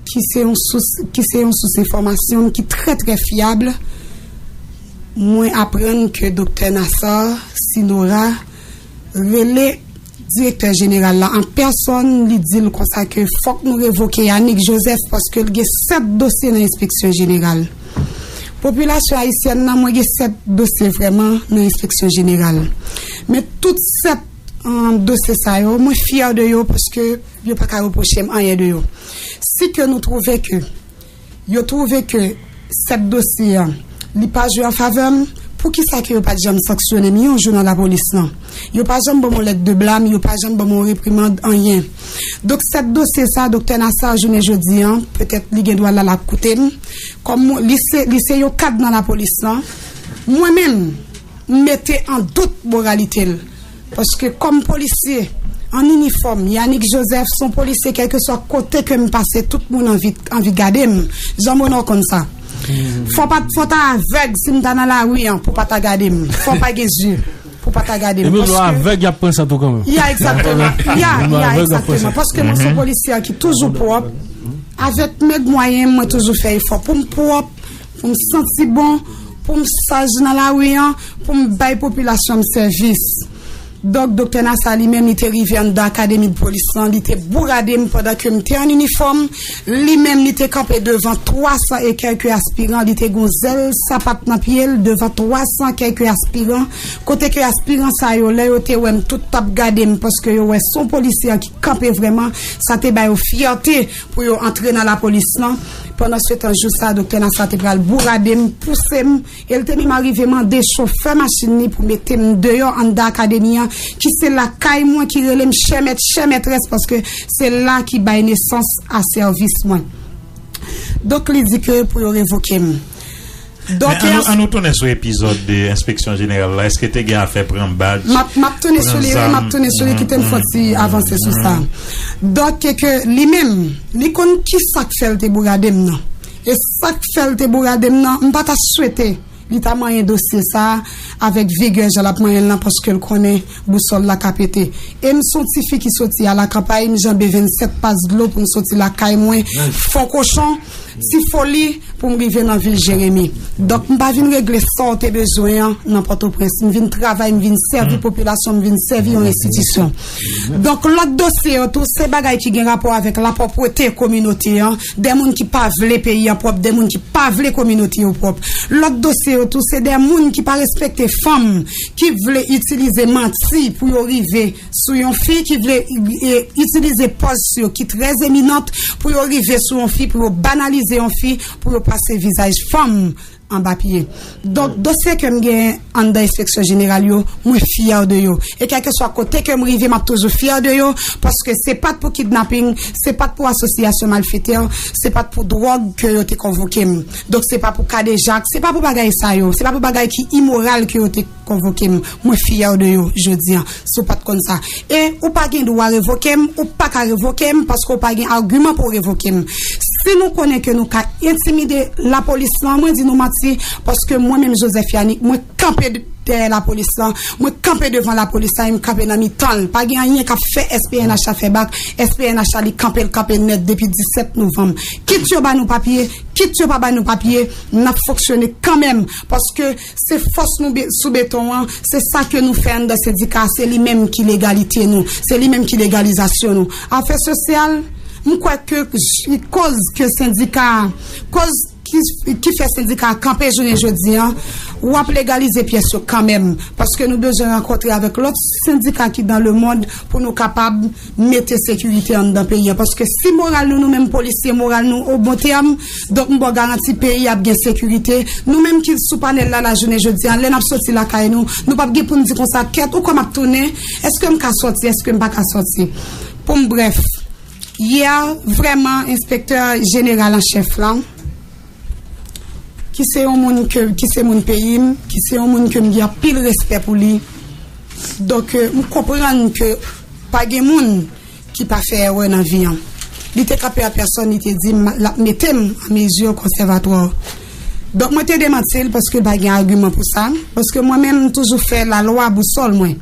ki se yon sous, ki se yon sous enfòmasyon ki trè, trè fyab, mwen aprann ke Doktè Nassar Sinora rele direktè jeneral la an pèsòn, li di l konsa ke fòk nou revoke Yanick Joseph paske l gen sèt dosye nan enspeksyon jeneral. Popilasyon ayisyèn nan, mwen gen sèt dosye vrèman nan enspeksyon jeneral. Men tout sèt, um, dosye sa yo, mwen fyè de yo paske yo pa ka repwoche m anyen de yo. Si ke nou twouve ke yo twouve ke sèt dosye a, li pa jwe an favè m, poukisa ke yo pa t janm sanksyone m yon jou nan lapolis lan? Yo pa janm ban m yon lèt de blam, yo pa janm ban m yon reprimand, anyen. Donk, sèt dosye sa, Doktè Nassar, jounen jodi an, petèt li gen dwa la l ap koute m. Kòm li se, li se yon kad nan lapolis lan, mwen menm, m mete an dout moralite l. Paske kòm polisye, an inifòm, Yanick Joseph se yon polisye, kèlkeswa kote ke m pase, tout moun anvi, anvi gade m. Jan Monò konn sa. Fò pa, fò ta avèg si m ta nan lari an pou pa ta gade m. Fò pa gen zye pou pa ta gade m. E menm lè w avèg, y ap pran sa tou kanmenm. Ya, egzakteman. Ya, ya, egzakteman. Paske mwen se yon polisye ki toujou pwòp. Avèk mèg mwayen, mwen toujou fè efò pou m pwòp, pou m santi bon, pou m saj nan lari an, pou m bay popilasyon m sèvis. Donk, Doktè Nassar li menm, li te rive anndan akademi de polis lan, li te bourade m pandan ke m te an inifòm. Li menm, li te kanpe devan twa san e kèlke aspiran, li te gon zèl sapat nan pye l devan twa san kèlke aspiran, kote ke aspiran sa yo, lè yo te wè m, tout t ap gade m, paske yo wè se yon polisye ki kanpe vrèman, sa te ba yo fyète pou yo antre nan lapolis lan. Pandan se tan, jou sa, Doktè Nassar te pral bourade m, pouse m, e l te menm arive mande chofè machin li pou mete m deyò anndan akademi an, ki se lakay mwen, ki rele m chè mèt, chè mètrès, paske se la ki bay nesans a sèvis mwen. Donk, li di ke pou yo revoke m. Donk, men an nou, an nou tounen sou epizòd de enspeksyon jeneral la. Èske te gen afè pran badj, m ap, m ap tounen sou li, wi, m ap tounen sou li, kite m fè yon ti avanse sou sa. Donk, ke li menm, li konn ki sa k fè l te bourade m nan. E sa k fè l te bourade m nan, m pa ta swete li ta manyen dosye sa a avèk vigè jan l ap manyen l lan, paske l konnen bousòl la ka pete. E m se yon tifi ki soti alakanpay, m janbe vennsèt pas dlo pou m soti lakay mwen, fon kochon, ti foli, pou m rive nan vil Jeremi. Donk, m pa vin regle sa w te bezwen an nan Pòtoprens. M vin travay, m vin sèvi popilasyon, m vin sèvi yon enstitisyon. Donk, lòt dosye yo tou, se bagay ki gen rapò avèk lapwòpte kominote an, de moun ki pa vle peyi an pwòp, de moun ki pa vle kominote yo pwòp. Lòt dosye yo tou, se de moun ki pa respekte fanm, ki vle itilize manti pou yo rive sou yon fi, ki vle, e, itilize pòz yo ki trè eminant pou yo rive sou yon fi, pou yo banalize yon fi, pou yo pase vizaj fanm anba pye. Donk, dosye ke m gen anndan enspeksyon jeneral yo, mwen fyè de yo. E kèlkeswa kote ke m rive, m ap toujou fyè de yo, paske se pa t pou kidnaping, se pa t pou asosyasyon malfetè, se pa t pou dwòg ke yo te konvoke m. Donk, se pa pou kadejak, se pa pou bagay sa yo, se pa pou bagay ki imoral ke yo te konvoke m. Mwen fyè de yo jodi an, si w pa t konn sa. E ou pa gen dwa revoke m, ou pa ka revoke m, paske ou pa gen agiman pou w revoke m. Si nou konnen ke nou ka entimide lapolis lan, mwen di nou manti, paske mwen menm Joseph Yanick, mwen kanpe d-, dèyè lapolis lan, mwen kanpe devan lapolis la, e m kanpe nan mitan l. Pa gen anyen k ap fè S P N H la fè bak, S P N H la li kanpe, l kanpe nèt depi disèt novanm. Kit yo ba nou papye, kit yo pa ba nou papye, n ap fonksyone kanmenm, paske se fòs nou be-, sou beton an, se sa ke nou fè anndan sendika a, se li menm ki legalite nou, se li menm ki legalizasyon nou. Afè sosyal, m kwè ke j-, koz ke sendika a, koz ki, ki fè sendika a kanpe jounen jodi an, w ap legalize pyès yo kanmenm, paske nou bezwen rankontre avèk lòt sendika ki dans le monde pou nou kapab mete sekirite anndan peyi an. Paske si moral nou, nou menm polisye, moral nou o bon tèm, donk m ba w garanti peyi ap gen sekirite. Nou menm ki sou panèl la, la jounen jodi an, lè n ap soti lakay nou, nou p ap gen pou n di konsa, kèt, ou kwè m ap tounen? Èske m ka sòti? Èske m pa ka sòti? Pou m brèf, yè, vrèman, enspektè jeneral an chèf lan, ki se yon moun ke, ki se moun peyi m, ki se yon moun ke m gen anpil respè pou li. Donk, euh, m konprann ke pa gen moun ki pa fè erè nan vi an. Li te kanpe a pèsòn, li te di m l ap mete m an mezi konsèvatwa. Donk, mwen te demanti l paske l pa gen agiman pou sa. Paske mwen menm, m toujou fè lalwa bousòl mwen.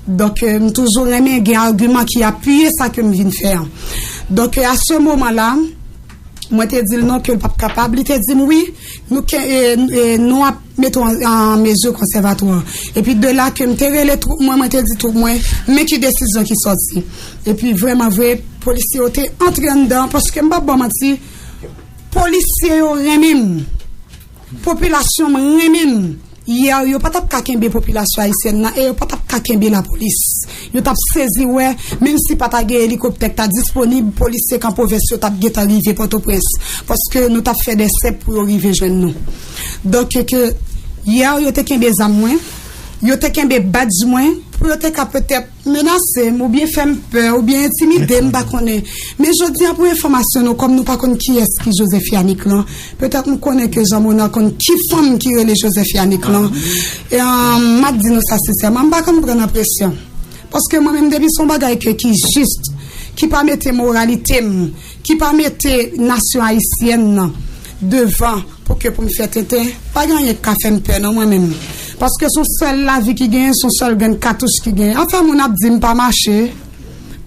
Donk, euh, m toujou renmen gen agiman ki apiye sa ke m vin fè an. Donk, euh, a se moman la, mwen te di l non, ke l p ap kapab. Li te di m wi, nou ke, e, e, nou ap mete w an, an mezi konsèvatwa. Epi de la ke m te rele twoup mwen, mwen te di twoup mwen, men ki desizyon ki sòti. Epi vrèman vre, polisye yo te antre anndan, paske m p ap ba w manti, polisye yo renmen m. Popilasyon m renmen m. Yè, yo pa t ap ka kenbe popilasyon ayisyèn nan e yo pa t ap ka kenbe lapolis. Yo t ap sezi wè, menm si pa ta gen elikoptè k ta disponib, polisye Kan Pwovens yo t ap gentan rive Pòtoprens, paske nou t ap fè dèsè pou yo rive jwenn nou. Donk, ke yè, yo te kenbe zam mwen, yo te kenbe badj mwen, pou yo te ka petèt menase m, oubyen fè m pè, oubyen entimide m, m pa konnen. Men jodi a, pou enfòmasyon nou, kòm nou pa konn kiyès ki Joseph Yanick lan, petèt m konnen ke Jean Monard konn ki fanm ki rele Joseph Yanick lan. E, euh, m ap di nou sa sensèman, m pa konn pran nan presyon. Paske mwen menm, depi se yon bagay ke, ki jis, ki pa mete moralite m, ki pa mete nasyon ayisyèn nan devan, pou ke pou m fè tenten, pa gen anyen k ka fè m pè non mwen menm. Paske se yon sèl lavi ki genyen, se yon sèl grenn katouch ki genyen. Anfen, moun ap di m pa mache,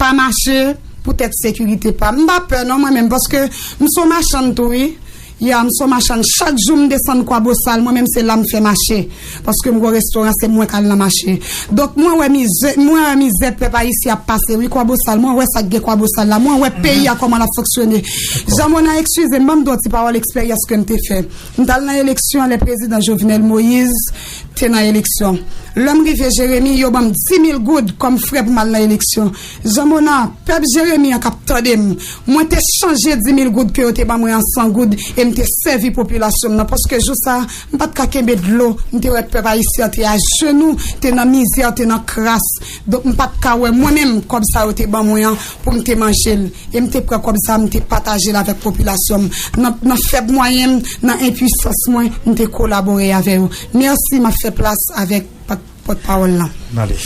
pa mache, poutèt sekirite pa m. M pa pè non mwen menm, paske m se yon machann tou wi. Ya, m se yon machann. Chak jou m desann Kwabosal, mwen menm se la m fè mache. Paske m gen yon restoran, se mwen k al nan mache. Donk, mwen wè mizè, mwen wè mizè pèp ayisyen ap pase wi Kwabosal. Mwen wè sa k gen Kwabosal la. Mwen wè peyi a kòman l ap fonksyone. Jean Monard, eskize m, ban m di w yon ti pawòl eksperyans ke m te fè. M t al nan eleksyon lè prezidan Jovenel Moïse te nan eleksyon. Lè m rive Jeremi, yo ban m di mil goud kòm frè pou m al nan eleksyon. Jean Monard, pèp Jeremi an k ap tande m, mwen te chanje di mil goud ke yo te ban mwen an san goud e m te sèvi popilasyon m nan, paske jou sa a, m pa t ka kenbe dlo, m te wè pèp ayisyen an te ajenou, te nan mizè, te nan kras. Donk, m pa t ka wè mwen menm kòb sa yo te ban mwen an pou m te manje l. E m te pran kòb sa a, m te pataje l avèk popilasyon m. Nan, nan fèb mwayen m, nan enpwisans mwen, m te kolabore avè yo. Mèsi, m ap fè plas avèk pòt, pòtpawòl lan. N ale.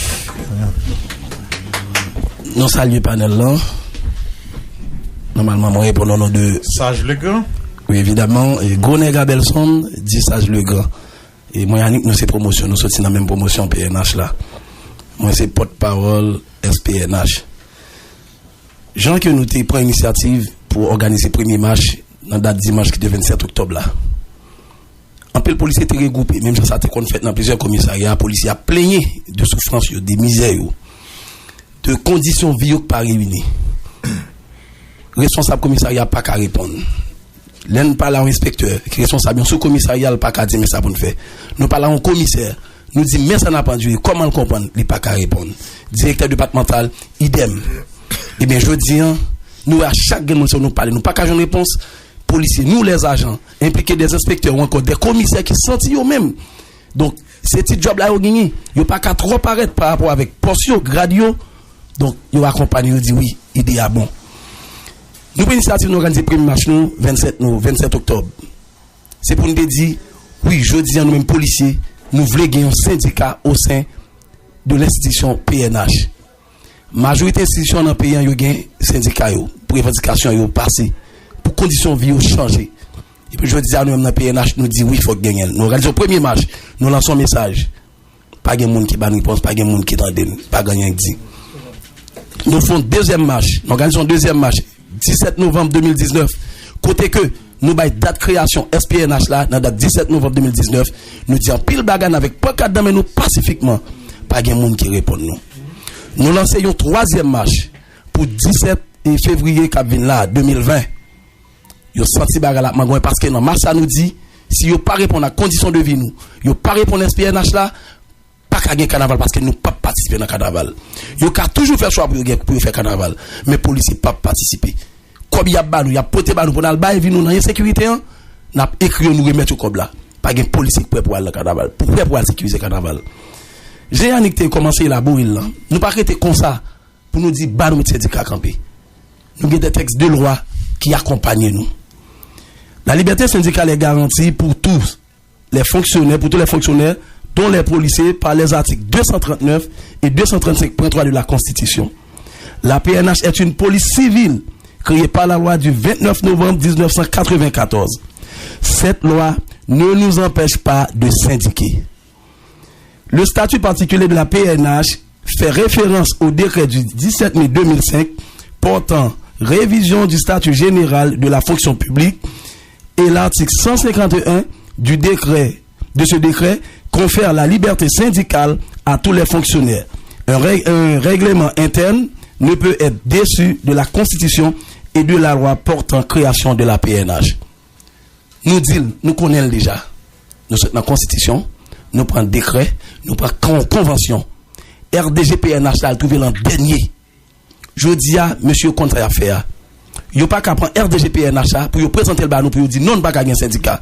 Nou salye panèl lan. Nòmalman, mwen reponn o non de Saj Legrand. Wi, evidaman. E gwo nèg a Belson, di Saj Legrand. E mwen, Yanick, nou se pwomosyon, nou soti nan menm pwomosyon P N H la. Mwen se pòtpawòl S P N H. Jan ke nou te pran inisyativ pou òganize premye mach nan dat dimanch ki te vennsèt oktòb la. Anpil polisye te regwoupe, menm jan sa te konn fèt nan plizyè komisarya, polisye ap plenyen de soufrans yo, de mizè yo, de kondisyon vi yo k pa reyini. Responsab komisarya pa ka reponn. Lè n pale a yon enspektè ki responsab yon soukomisarya, l pa ka di, "Men sa pou n fè." Nou pale a yon komisè, nou di, "Men sa n ap andire, kòman l konprann?" Li pa ka reponn. Direktè depatmantal, idèm. Ebyen, jodi a, nou wè a chak grenn moun se nou pale, nou pa ka jwenn repons. Polisye, nou, lèzajan, enplike dè enspektè ou ankò dè komisè ki santi yo menm. Donk, se ti djòb la yo genyen. Yo pa ka twò parèt pa rapò avèk pòs yo, grad yo. Donk, yo akonpanye, yo di, "Wi, ide a bon." Nou pran inisyativ, nou òganize premye mach nou, vennsèt nou, vennsèt oktòb. Se pou n te di, wi, jodi a, nou menm polisye, nou vle gen yon sendika o sen de lenstitisyon P N H. Majorite enstitisyon nan peyi an, yo gen sendika yo, pou revandikasyon yo pase, pou kondisyon vi yo chanje. Epi jodi a, nou menm nan P N H, nou di wi, fòk genyen l. Nou òganize yon premye mach, nou lanse yon mesaj. Pa gen moun ki ba n repons, pa gen moun ki tande n, pa gen anyen k di. Nou fè yon dezyèm mach, nou òganize yon dezyèm mach, disèt novanm de mil diznèf, kote ke nou bay dat kreyasyon S P N H la, nan dat disèt novanm de mil diznèf, nou di anpil bagay, n avèk pankat nan men nou pasifikman, pa gen moun ki reponn nou. Nou lanse yon twazyèm mach pou disèt fevriye k ap vin la, de mil ven. Yo santi bagay la ap mangwen, paske nan mach sa nou di, si yo pa reponn ak kondisyon de vi nou, yo pa reponn S P N H la, pa ka gen kanaval paske nou p ap patisipe nan kanaval. Yo ka toujou fè chwa pou yo gen, pou yo fè kanaval, men polisye p ap patisipe. Kòb y ap ba nou, y ap pote ba nou pou n al bay vi nou nan ensekirite an, n ap ekri yo, nou remèt yo kòb la. Pa gen polisye k prè pou al nan kanaval, pou prè pou al sekirize kanaval. Jan Yanick te kòmanse elabore l lan, nou pa rete konsa pou nou di ba nou met sendika kanpe. Nou gen de tèks de lwa ki akonpanye nou. La liberté syndicale est garantie pour tous les fonctionnaires, pour tous les fonctionnaires, dont les policiers, par les articles deux cent trente-neuf et deux cent trente-cinq point trois de la Constitution. La P N H est une police civile créée par la loi du vingt-neuf novembre dix-neuf cent quatre-vingt-quatorze. Cette loi ne nous empêche pas de syndiquer. Le statut particulier de la P N H fait référence au décret du dix-sept mai deux mille cinq portant révision du statut général de la fonction publique et l'article cent cinquante et un du décret, de ce décret confère la liberté syndicale à tous les fonctionnaires. Un rè-, un règlement interne ne peut être déçu de la Constitution et de la loi portant création de la P N H. Nou di l, nou konnen l deja. Nou sot nan konstitisyon, nou pran dekrè, nou pran kon-, konvansyon. R D G P N H la, l twouve l an dènye. Jodi a, mesye yo konn sa y ap fè a. Yo pa ka pran R D G P N H la pou yo prezante l ba nou, pou yo di non, n pa ka gen sendika.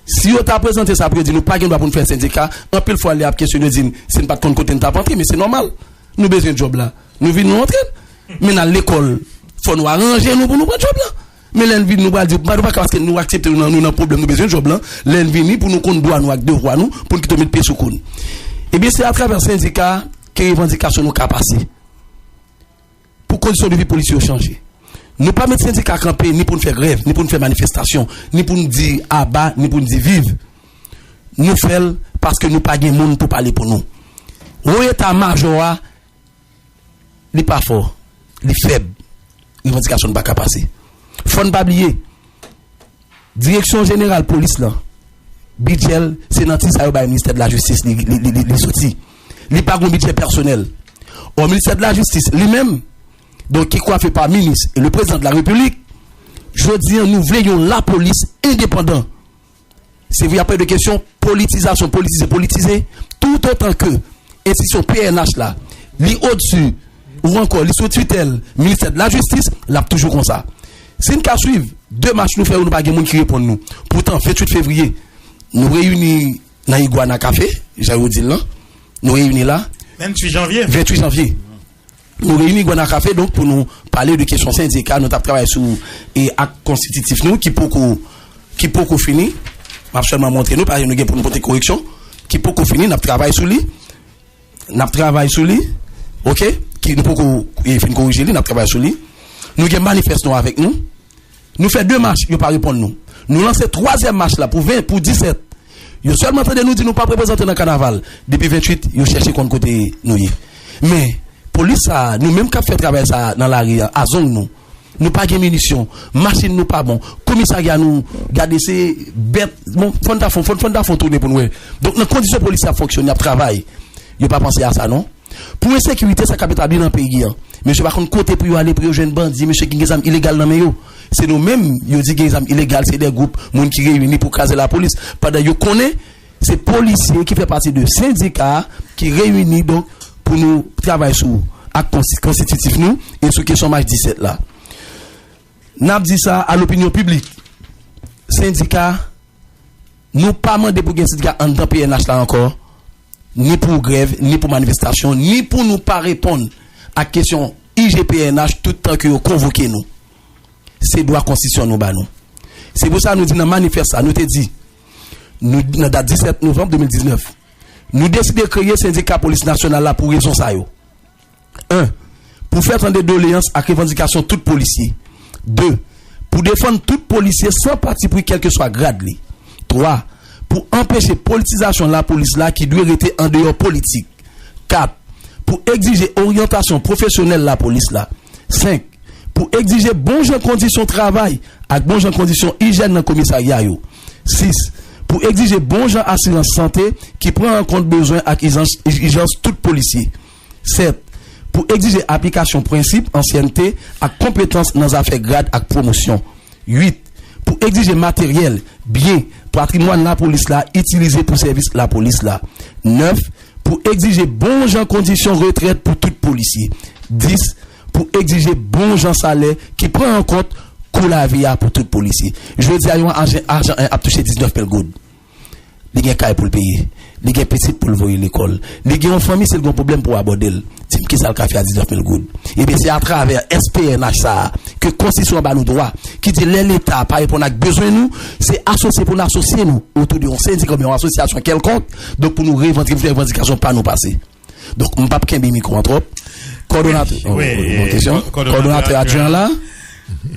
Si yo ta prezante sa pou yo di nou pa gen dwa pou n fè sendika, anpil fwa lè y ap kesyone yo di n si n pa t konn kote n t ap antre, men se nòmal. Nou bezwen djòb la. Nou vin nou antre l. Men n al lekòl, fò nou aranje nou pou nou pran djòb la. Men lè n vini, nou pral di, nou pa ka paske nou aksepte nou nan, nou nan pwoblèm, nou bezwen djòb la. Lè n vini pou nou konn dwa nou ak devwa nou, pou n kite yo met pye sou kou n. Ebyen, se atravè sendika ke revandikasyon nou ka pase. Pou kondisyon de vi polisye yo chanje. Nou pa met sendika kanpe ni pou n fè grèv, ni pou n fè manifestasyon, ni pou n di aba, ni pou n di viv. Nou fè l paske nou pa gen moun pou pale pou nou. Wo eta majò a, li pa fò, li fèb. Revandikasyon n pa ka pase. Fò n pa bliye, Direksyon Jeneral Polis lan, bidjè l, se nan ti sa yo bay Ministè de la Jistis li, li, li, li, li soti. Li pa gon bidjè pèsonèl. Ò, Ministè de la Jistis, li menm, donk, ki kwafe pa minis e le prezidan de la Repiblik, jodi a, nou vle yon lapolis endepandan. Se vre, y ap pale de kesyon politizasyon, politize, politize. Toutotan ke enstitisyon P N H la, li odsi ou ankò li sou titèl Ministè de la Jistis, l ap toujou konsa. Si n ka swiv demach nou fè yo, nou pa gen moun ki reponn nou. Poutan, venntuit fevriye, nou reyini nan Iguana Café, jan yo di l lan. Nou reyini la. Venntuit janvye. Venntuit janvye. Nou reyini Iguana Café, donk, pou nou pale de kesyon sendika. Nou t ap travay sou e ak konstititif nou ki poko, ki poko fini. M ap sèlman montre nou, paske nou gen pou nou pote koreksyon, ki poko fini, n ap travay sou li. N ap travay sou li, oke? Ki nou poko, e, fin korije li, n ap travay sou li. Nou gen manifès nou avèk nou. Nou fè de mach, yo pa reponn nou. Nou lanse twazyèm mach la pou ven, pou disèt. Yo sèlman tande nou di nou p ap reprezante nan kanaval. Depi venntuit, yo chèche konn kote nou ye. Men, polis sa a, nou menm k ap fè travay sa a nan lari a, a zong nou. Nou pa gen minisyon, machin nou pa bon, komisarya nou, gade se bèt, bon, fò n ta fon, fò n, fò n ta fon tounen pou n wè. Donk, nan kondisyon polis ap fonksyone, ap travay, yo pa panse a sa, non. Pou ensekirite sa k ap etabli nan peyi an, mesye pa konn kote pou yo ale, pou yo jwenn bandi, mesye ki gen zam ilegal nan men yo. Se nou menm, yo di gen zam ilegal, se de gwoup moun ki reyini pou kraze lapolis. Pandan yo konnen, se polisye ki fè pati de sendika a, ki reyini, donk, pou nou travay sou ak konsti-, konstititif nou e sou kesyon mach disèt la. N ap di sa a lopinyon piblik. Sendika, nou pa mande pou gen sendika anndan P N H la ankò, ni pou grèv, ni pou manifestasyon, ni pou nou pa reponn ak kesyon I G P N H tout tan ke yo konvoke nou. Se dwa konstitisyon nou ba nou. Se pou sa nou di nan manifès la, nou te di, nou, nan dat disèt novanm de mil diznèf, nou deside kreye sendika polis nasyonal la pou rezon sa yo. En, pou fè tande doleyans ak revandikasyon tout polisye. De, pou defann tout polisye san patipri kèlkeswa grad li. Twa, pou anpeche politizasyon lapolis la ki dwe rete andeyò politik. Kat, pou egzije oryantasyon pwofesyonèl lapolis la. Senk, pou egzije bon jan kondisyon travay ak bon jan kondisyon ijyèn nan komisarya yo. Sis, pou egzije bon jan asirans sante ki pran an kont bezwen ak ijans, ijans tout polisye. Sèt, pou egzije aplikasyon prensip ansyènte ak konpetans nan zafè grad ak pwomosyon. Uit, pou egzije materyèl, byen, patrimwàn lapolis la itilize pou sèvis lapolis la. Nèf, pou egzije bon jan kondisyon retrèt pou tout polisye. Dis, pou egzije bon jan salè ki pran an kont kou lavi a pou tout polisye. Jodi a, yon ajan, ajan en ap touche diznèf mil goud. Li gen kay pou l peye. Li gen pitit pou l voye lekòl. Li gen yon fanmi, si l gen yon pwoblèm pou abòde l. Di m kisa l ka fè a diznèf mil goud. Ebyen, se atravè S P N H sa a ke konstitisyon an ba nou dwa, ki di lè Leta pa reponn ak bezwen nou, se asosye pou n asosye nou otou de yon sendika oubyen yon asosyasyon kèlkonk, donk pou nou revandike, fè revandikasyon pa nou pase. Donk, m p ap kenbe mikwo an twòp. Kòdonatè, wi, oh, wi, bon kesyon. Kòdonatè adjwen an la.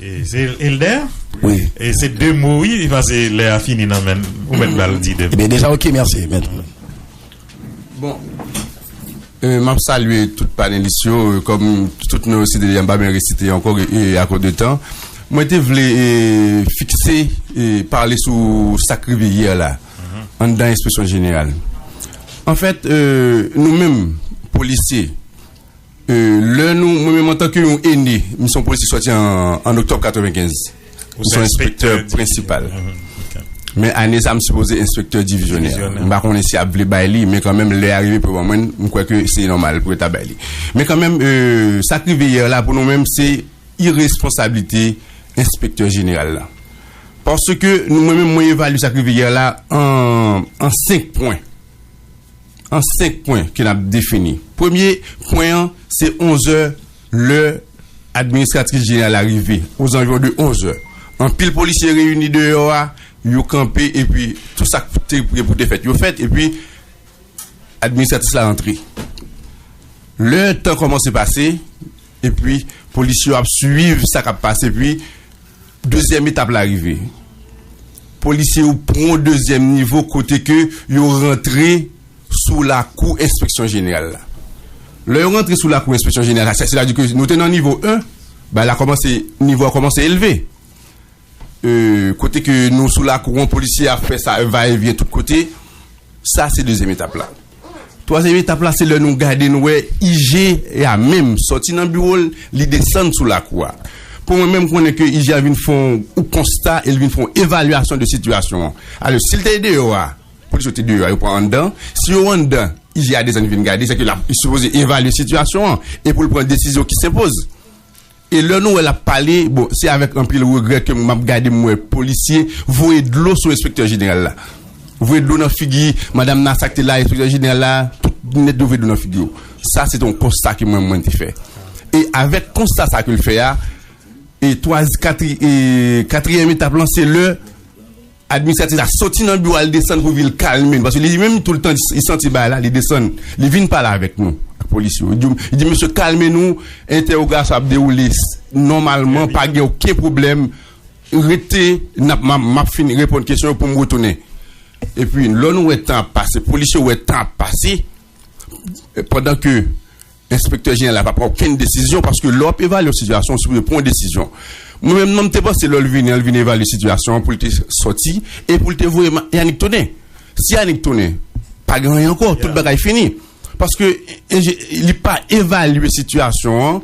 E se Elder? Wi. E se de mo, wi, paske lè a fini nan men. Ou mèt ba l di de mo. Ebyen, deja, ok, mèsi, mèt. Bon. Euh, m ap salye tout panelis yo, euh, kòm tout non yo site deja, m pa byen resite ankò, e, akoz de tan. Mwen te vle, e, fikse, e, pale sou sa k rive yè la, anndan enspeksyon jeneral. Anfèt, euh, nou menm, polisye, euh, lè nou, mwen menm antanke yon ene, m se yon polisye sòti an, an oktòb katrevenkenz. Ou se yon enspektè prensipal. Men ane sa, m sipoze enspektè divizyonè. M pa konnen si y ap vle bay li, men kanmenm, lè a rive pou ban mwen, m kwè ke se nòmal pou yo ta bay li. Men kanmenm, euh, sa k rive yè la, pou nou menm, se iresponsablite enspektè jeneral la. Paske nou, mwen menm, mwen evalye sa k rive yè la an, an senk pwen. An senk pwen ke n ap defini. Premye pwen an, se onzè, lè administratris jeneral la rive, ozanviwon de onzè. Anpil polisye reyini deyò a, yo kanpe, epi tout sa k te pre pou te fèt, yo fèt, epi administratris la rantre. Lè tan kòmanse pase, epi polisye yo ap swiv sa k ap pase, epi dezyèm etap la rive. Polisye yo pran yon dezyèm nivo kote ke yo rantre sou lakou enspeksyon jeneral la. Lè yo rantre sou lakou enspeksyon jeneral la, sètadi ke nou te nan nivo en, bagay la kòmanse, nivo a kòmanse elve. Euh, kote ke nou sou lakou an, polisye ap fè sa, va e vyen tout kote. Sa, se dezyèm etap la. Twazyèm etap la, se lè nou gade, nou wè I G a menm sòti nan biwo l, li desann sou lakou a. Pou mwen menm, konnen ke I G a vin fè yon konsta e l vin fè yon evalyasyon de sitiyasyon an. Alò, si l te deyò a, polisye yo te deyò a, yo pran anndan. Si yo anndan, I G a desann vin gade, se ke l ap, li sipoze evalye sitiyasyon an e pou l pran desizyon ki senpoz. E lè nou wè l ap pale, bon, se avèk anpil regrè ke m ap gade, m wè polisye voye dlo sou enspektè jeneral la. Voye dlo nan figi madanm nan, sa k te la, enspektè jeneral la, tout nèt yo voye dlo nan figi yo. Sa, se te yon konsta ke mwen, mwen te fè. E avèk konsta sa ke l fè a, e twa, katri-, e katriyèm etap lan, se lè administratris la sòti nan biwo a, l desann pou vin kalme nou. Paske li menm, tou l tan, li santi bagay la, li desann, li vin pale avèk nou, ak polisye yo. Li di, li di, "Mesye, kalme nou, entèwogasyon ap dewoule s-, nòmalman, pa gen okenn pwoblèm. Rete, n ap, m ap, m ap fin reponn kesyon yo pou m retounen." Epi, lè nou wè tan ap pase, polisye yo wè tan ap pase, pandan ke enspektè jeneral la pa pran okenn desizyon, paske lè w ap evalye yon sitiyasyon, w sipoze pran yon desizyon. Mwen menm, non, m te panse lè l vini an, l vin evalye sitiyasyon an pou l te sòti e pou l te voye ma-, Yanick tounen. Si Yanick tounen, pa gen anyen ankò, tout bagay fini. Paske enje-, li pa evalye sitiyasyon an,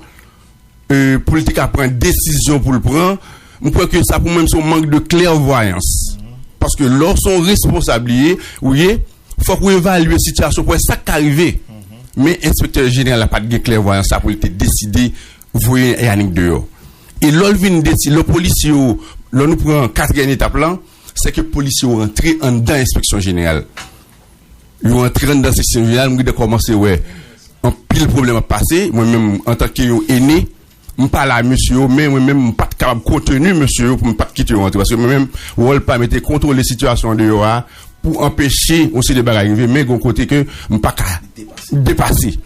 euh, pou l te ka pran desizyon pou l pran. M kwè ke sa pou mwen, se yon mank de klèvwayans. Paske lè w se yon responsab li ye, ou ye, fòk ou evalye sitiyasyon pou wè sa k ka rive. Men enspektè jeneral la pa t gen klèvwayans sa pou l te deside voye Yanick deyò. E lè l vin desi-, lè polisye yo, lè nou pran katriyèm etap lan, se ke polisye yo rantre anndan enspeksyon jeneral. Yo rantre anndan enspeksyon jeneral, m gentan kòmanse wè anpil pwoblèm ap pase. Mwen menm, antanke yon ene, m pale a mesye yo, men mwen menm, m pa t kapab konteni mesye yo pou m pa t kite yo rantre. Paske mwen menm, wòl pa m, se te kontwole sitiyasyon an deyò a, pou anpeche yon seri de bagay rive, men gen yon kote ke m pa ka depase.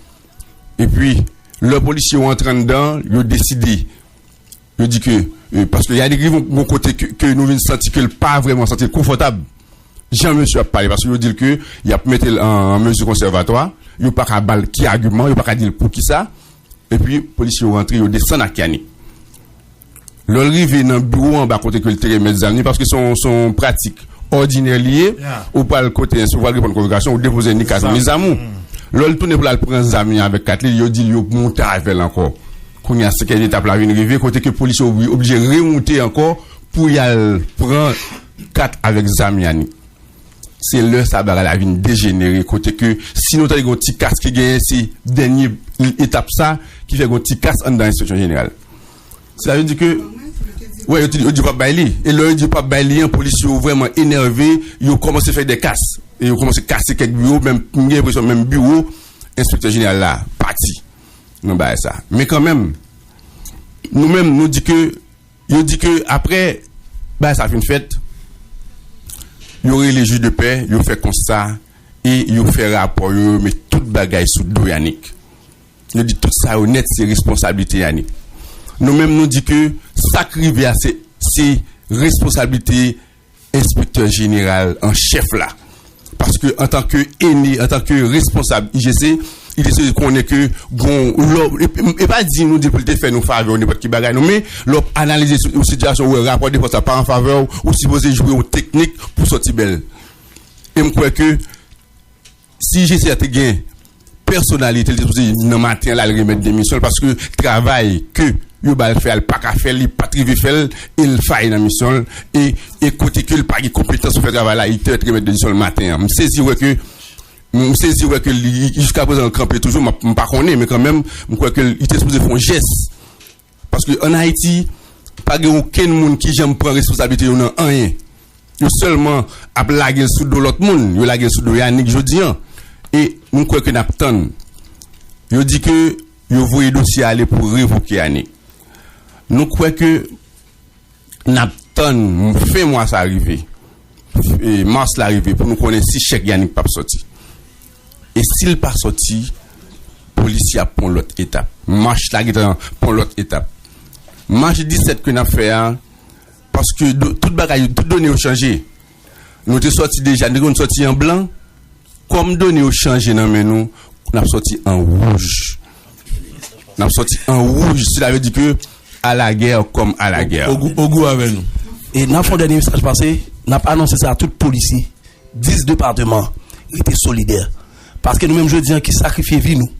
Epi, lè polisye yo antre anndan, yo deside, yo di ke, euh, paske Yanick rive yon kote ke, ke nou vin santi ke l pa vrèman santi l konfòtab. Jan mesye ap pale, paske yo di l ke y ap mete l an, an mezi konsèvatwa, yo pa ka ba l ki agiman, yo pa ka di l poukisa. Epi, polisye yo rantre, yo desann ak Yanick. Lè l rive nan biwo anba kote ke l te remèt zam li, paske se yon, se yon pratik òdinè li ye, ou pral kote, si w pral reponn konvokasyon, ou depoze ni kat ni zam ou. Lè l tounen pou l al pran zam li avèk kat li, yo di l yo moute avè l ankò. Kounye a, senkyèm etap la vin rive, kote ke polisye yo oblije remoute ankò pou y al pran kat avèk zam Yanick. Se lè sa bagay la vin dejenere, kote ke si nou tande gen yon ti kas ki genyen, se dènye etap sa ki fè gen yon ti kas anndan enspeksyon jeneral. Sa vle di ke, wè, yo di, yo di yo p ap bay li. E lè yo di yo p ap bay li an, polisye yo vrèman enève, yo kòmanse fè de kas. E yo kòmanse kase kèk biwo, menm, m gen enpresyon menm biwo enspektè jeneral la pati nan bagay sa. Men kanmenm, nou menm, nou di ke Yo di ke apre bagay sa fin fèt, yo rele jij de pè, yo fè konsta e yo fè rapò yo, yo met tout bagay sou do Yanick. Yo di tout sa yo nèt se responsablite Yanick. Nou menm nou di ke Sa k rive a, se, se responsablite enspektè jeneral an chèf la. Paske antanke ene, antanke responsab I G C, li te sipoze konnen ke gon lò, e, e, e pa di nou di pou l te fè nou favè ou nenpòt ki bagay non, men lè w ap analize yon sitiyasyon ou wè rapò de fòs la pa an favè w, ou sipoze jwe yon teknik pou sòti bèl. E m kwè ke si I G C a te gen pèsonalite, li te sipoze nan maten an la, l remèt demisyon l, paske travay ke yo ba l fè a, l pa ka fè l, li pa t rive fè l, e l fayi nan misyon l, e, e kote ke l pa gen konpetans pou fè travay la, li te remèt demisyon l maten an. M sezi wè ke, m sezi wè ke li, jiskaprezan, l kanpe toujou, m ap, m pa konnen, men kanmenm, m kwè ke li te sipoze fè yon jès. Paske ann Ayiti, pa gen okenn moun ki janm pran responsablite yo nan anyen. Yo sèlman ap lage l sou do lòt moun. Yo lage l sou do Yanick jodi an. E nou kwè ke n ap tann. Yo di ke yo voye dosye a ale pou revoke Yanick. Nou kwè ke n ap tann fen mwa sa rive. E, mas la rive pou nou konnen si chèk Yanick p ap sòti. E si l pa sòti, polisye ap pran lòt etap. Mach la gentan pran lòt etap. Mach disèt ke n ap fè a, paske do, tout bagay, tout done yo chanje. Nou te sòti deja, nou te konn sòti an blan. Kòm done yo chanje nan men nou, n ap sòti an wouj. N ap sòti an wouj, sila vle di ke à la guerre comme à la guerre. Ogou, ogou avè nou. E n ap fè yon dènye mesaj pase, n ap anonse sa a tout polisye, dis depatman, rete solidè. Paske nou menm jodi an ki sakrifye vi nou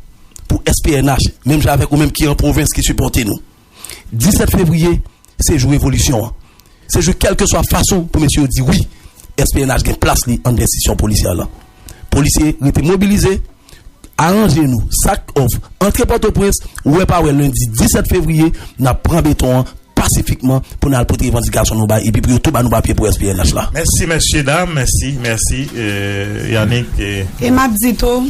pou S P N H, menm jan avèk ou menm ki an pwovens ki sipòte nou. Disèt fevriye, se jou revolisyon an. Se jou kèlkeswa fason pou mesye yo di wi, S P N H gen plas li anndan enstitisyon polisyè lan. Polisye, rete mobilize, aranje nou, sa k off, antre Pòtoprens, wè pa wè lendi disèt fevriye, n ap pran beton an pasifikman pou n al pote revandikasyon nou bay, epi pou yo tou ba nou papye pou S P N H la. Mèsi, mèsyedam, mèsi, mèsi, euh, Yanick. Euh. E m ap di tou,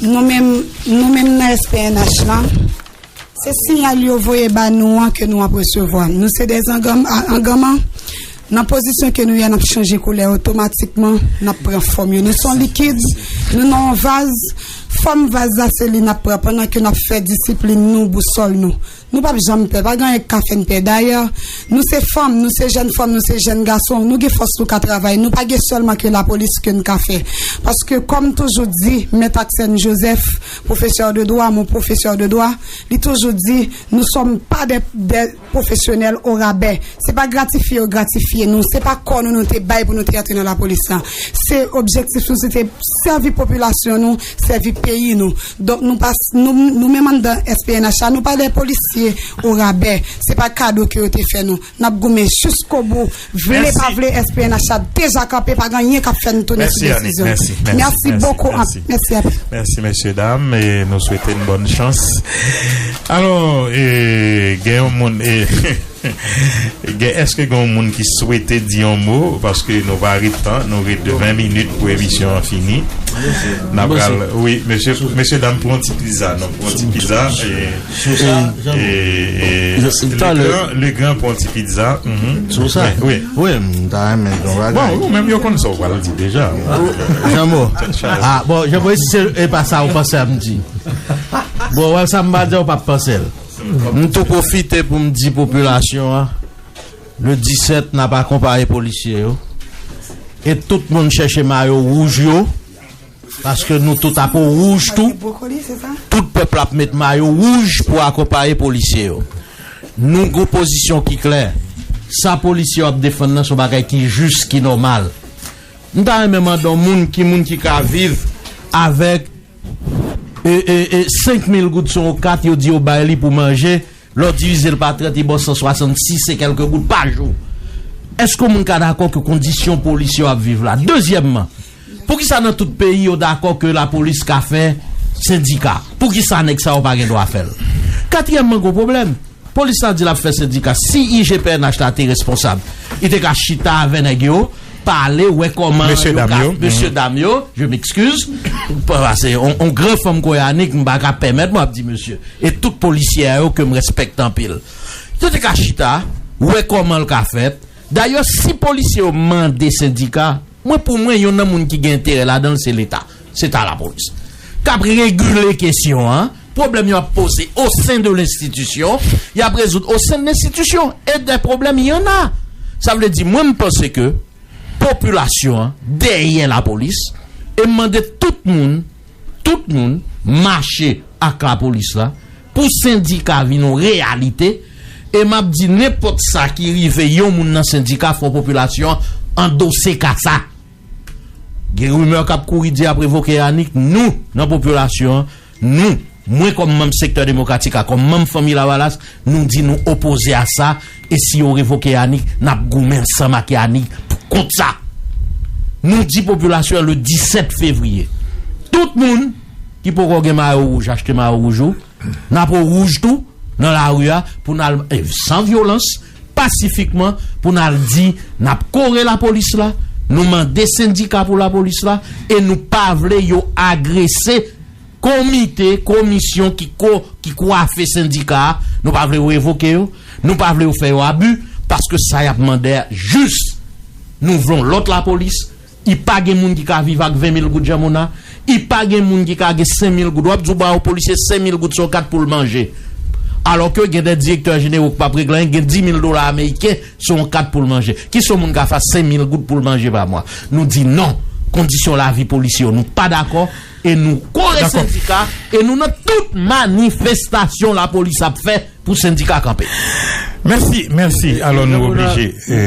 nou menm, nou menm nan S P N H la, se siyal yo voye ba nou an ke nou ap resevwa. Nou se de zanganm-, a-, anganman. Nan pozisyon ke nou ye a, n ap chanje koulè otomatikman, n ap pran fòm yo. Nou se yon likid, nou nan yon vaz, fòm vaz la se li n ap pran pandan ke n ap fè disiplin nou, bousòl nou. Nou p ap janm pè, pa gen anyen k ka fè n pè. Dayè, nou se fanm, nou se jèn fanm, nou se jèn gason, nou gen fòs nou ka travay, nou pa gen sèlman ke lapolis ke n ka fè. Paske kòm toujou di, Mèt Aksèn Jozèf, professeur de droit, mon professeur de droit, li toujou di, nous sommes pas des, des professionnels au rabais. Se pa gratifye yo gratifye nou, se pa kò nou nou te bay pou nou te antre nan lapolis lan. Se objektif nou, se te sèvi popilasyon nou, sèvi peyi nou. Donk nou pa, nou, nou menm anndan S P N H la, nou pa de polisye o rabè. Se pa kado ke yo te fè nou. N ap goumen jiskobou. Vle pa vle, S P N H la deja kanpe, pa gen anyen k ap fè n tounen sou desizyon. Mèsi bokou. Mèsi anpil. Mèsi, mèsyedam, e nou swete n bòn chans. Alò, e, gen yon moun, e, gen, èske gen yon moun ki swete di yon mo? Paske nou pa ret tan, nou ret ven minit pou emisyon an fini. N ap pral, wi, mesye, mèsyedam, pran ti pizza, non, pran ti pizza, e, Sou sa, e, e, e, Legrand, Legrand pran ti pizza. Mhm. Sou sa. Wi, wi. Wi, m ta renmen di yon bagay. Bon, ou menm yo konn sa w pral di deja. Janmo. Ah, bon, Janmo, si se, e pa sa ou panse a m di. Bon, wè sa m pa di a, ou p ap panse l. M tou pwofite pou m di popilasyon an, le disèt, n ap akonpaye polisye yo. E tout moun chèche mayo wouj yo. Paske nou tout ap wouj tou. Tout pèp la ap met mayo wouj pou akonpaye polisye yo. Nou gon pozisyon ki klè. Sa polisye yo ap defann nan se yon bagay ki jis, ki nòmal. M ta renmen mande yon moun ki moun ki ka viv avèk, e, e, e, senk mil goud sou yon kat, yo di yo bay li pou manje, lè w divize l pa trant, li ba w san swasannsis e kèlke goud pa jou. Èske yon moun ka dakò ke kondisyon polisye yo ap viv la? Dezyèmman, poukisa nan tout peyi yo dakò ke lapolis ka fè sendika? Poukisa nèg sa yo pa gen dwa fè l? Katriyèmman, gon pwoblèm. Polis la di l ap fè sendika. Si I G P N H la te responsab, li te ka chita avè nèg yo, pale, wè kòman yo ka, mesye dam yo, je m'excuse, paske on, on gran fanm kon Yanick, m pa ka pèmèt mwen ap di mesye. E tout polisye a yo ke m respekte anpil. Yo te ka chita, wè kòman l ka fèt. Dayè, si polisye yo mande sendika, mwen, pou mwen, youn nan moun ki gen enterè ladan l, se Leta. Se ta lapolis. K ap regile kesyon an, pwoblèm yo ap poze au sein de l'institution, y ap rezoud au sein de l'institution. E des problèmes, il y en a. Sa vle di, mwen, m panse ke popilasyon an dèyè lapolis, e m mande tout moun, tout moun mache ak lapolis la, pou sendika vin yon reyalite, e m ap di nenpòt sa ki rive yon moun nan sendika, fò popilasyon an andose ka sa. Gen rimè k ap kouri di ap revoke Yanick, nou, nan popilasyon an, nou, mwen kòm manm sektè demokratik la, kòm manm Fanmi Lavalas, nou di nou opoze a sa, e si yo revoke Yanick, n ap goumen ansanm ak Yanick pou kont sa. Nou di popilasyon an le disèt fevriye, tout moun ki poko gen mayo wouj, achte mayo wouj ou, n ap wouj tou nan lari a pou n al, eh, san vyolans, pasifikman, pou n al di n ap kore lapolis la, nou mande sendika pou lapolis la, e nou pa vle yo agrese komite, komisyon ki ko, ki kwafe sendika a, nou pa vle yo revoke yo, nou pa vle yo fè yo abi, paske sa y ap mande a jis. Nou vle yon lòt lapolis, i pa gen moun ki ka viv ak ven mil goud jan Mona, i pa gen moun ki ka gen senk mil goud. W ap di w ba yon polisye senk mil goud se yon kat pou l manje. Alò ke gen de direktè jenero ki p ap regle anyen, gen di mil dola ameriken se yon kat pou l manje. Kisa yon moun ka fè senk mil goud pou l manje pa mwa? Nou di non. Kondisyon lavi polisye yo, nou pa dakò. E nou kore sendika, e nou nan tout manifestasyon lapolis ap fè pou sendika kanpe. Mèsi, mèsi. Alò, nou oblije, eh,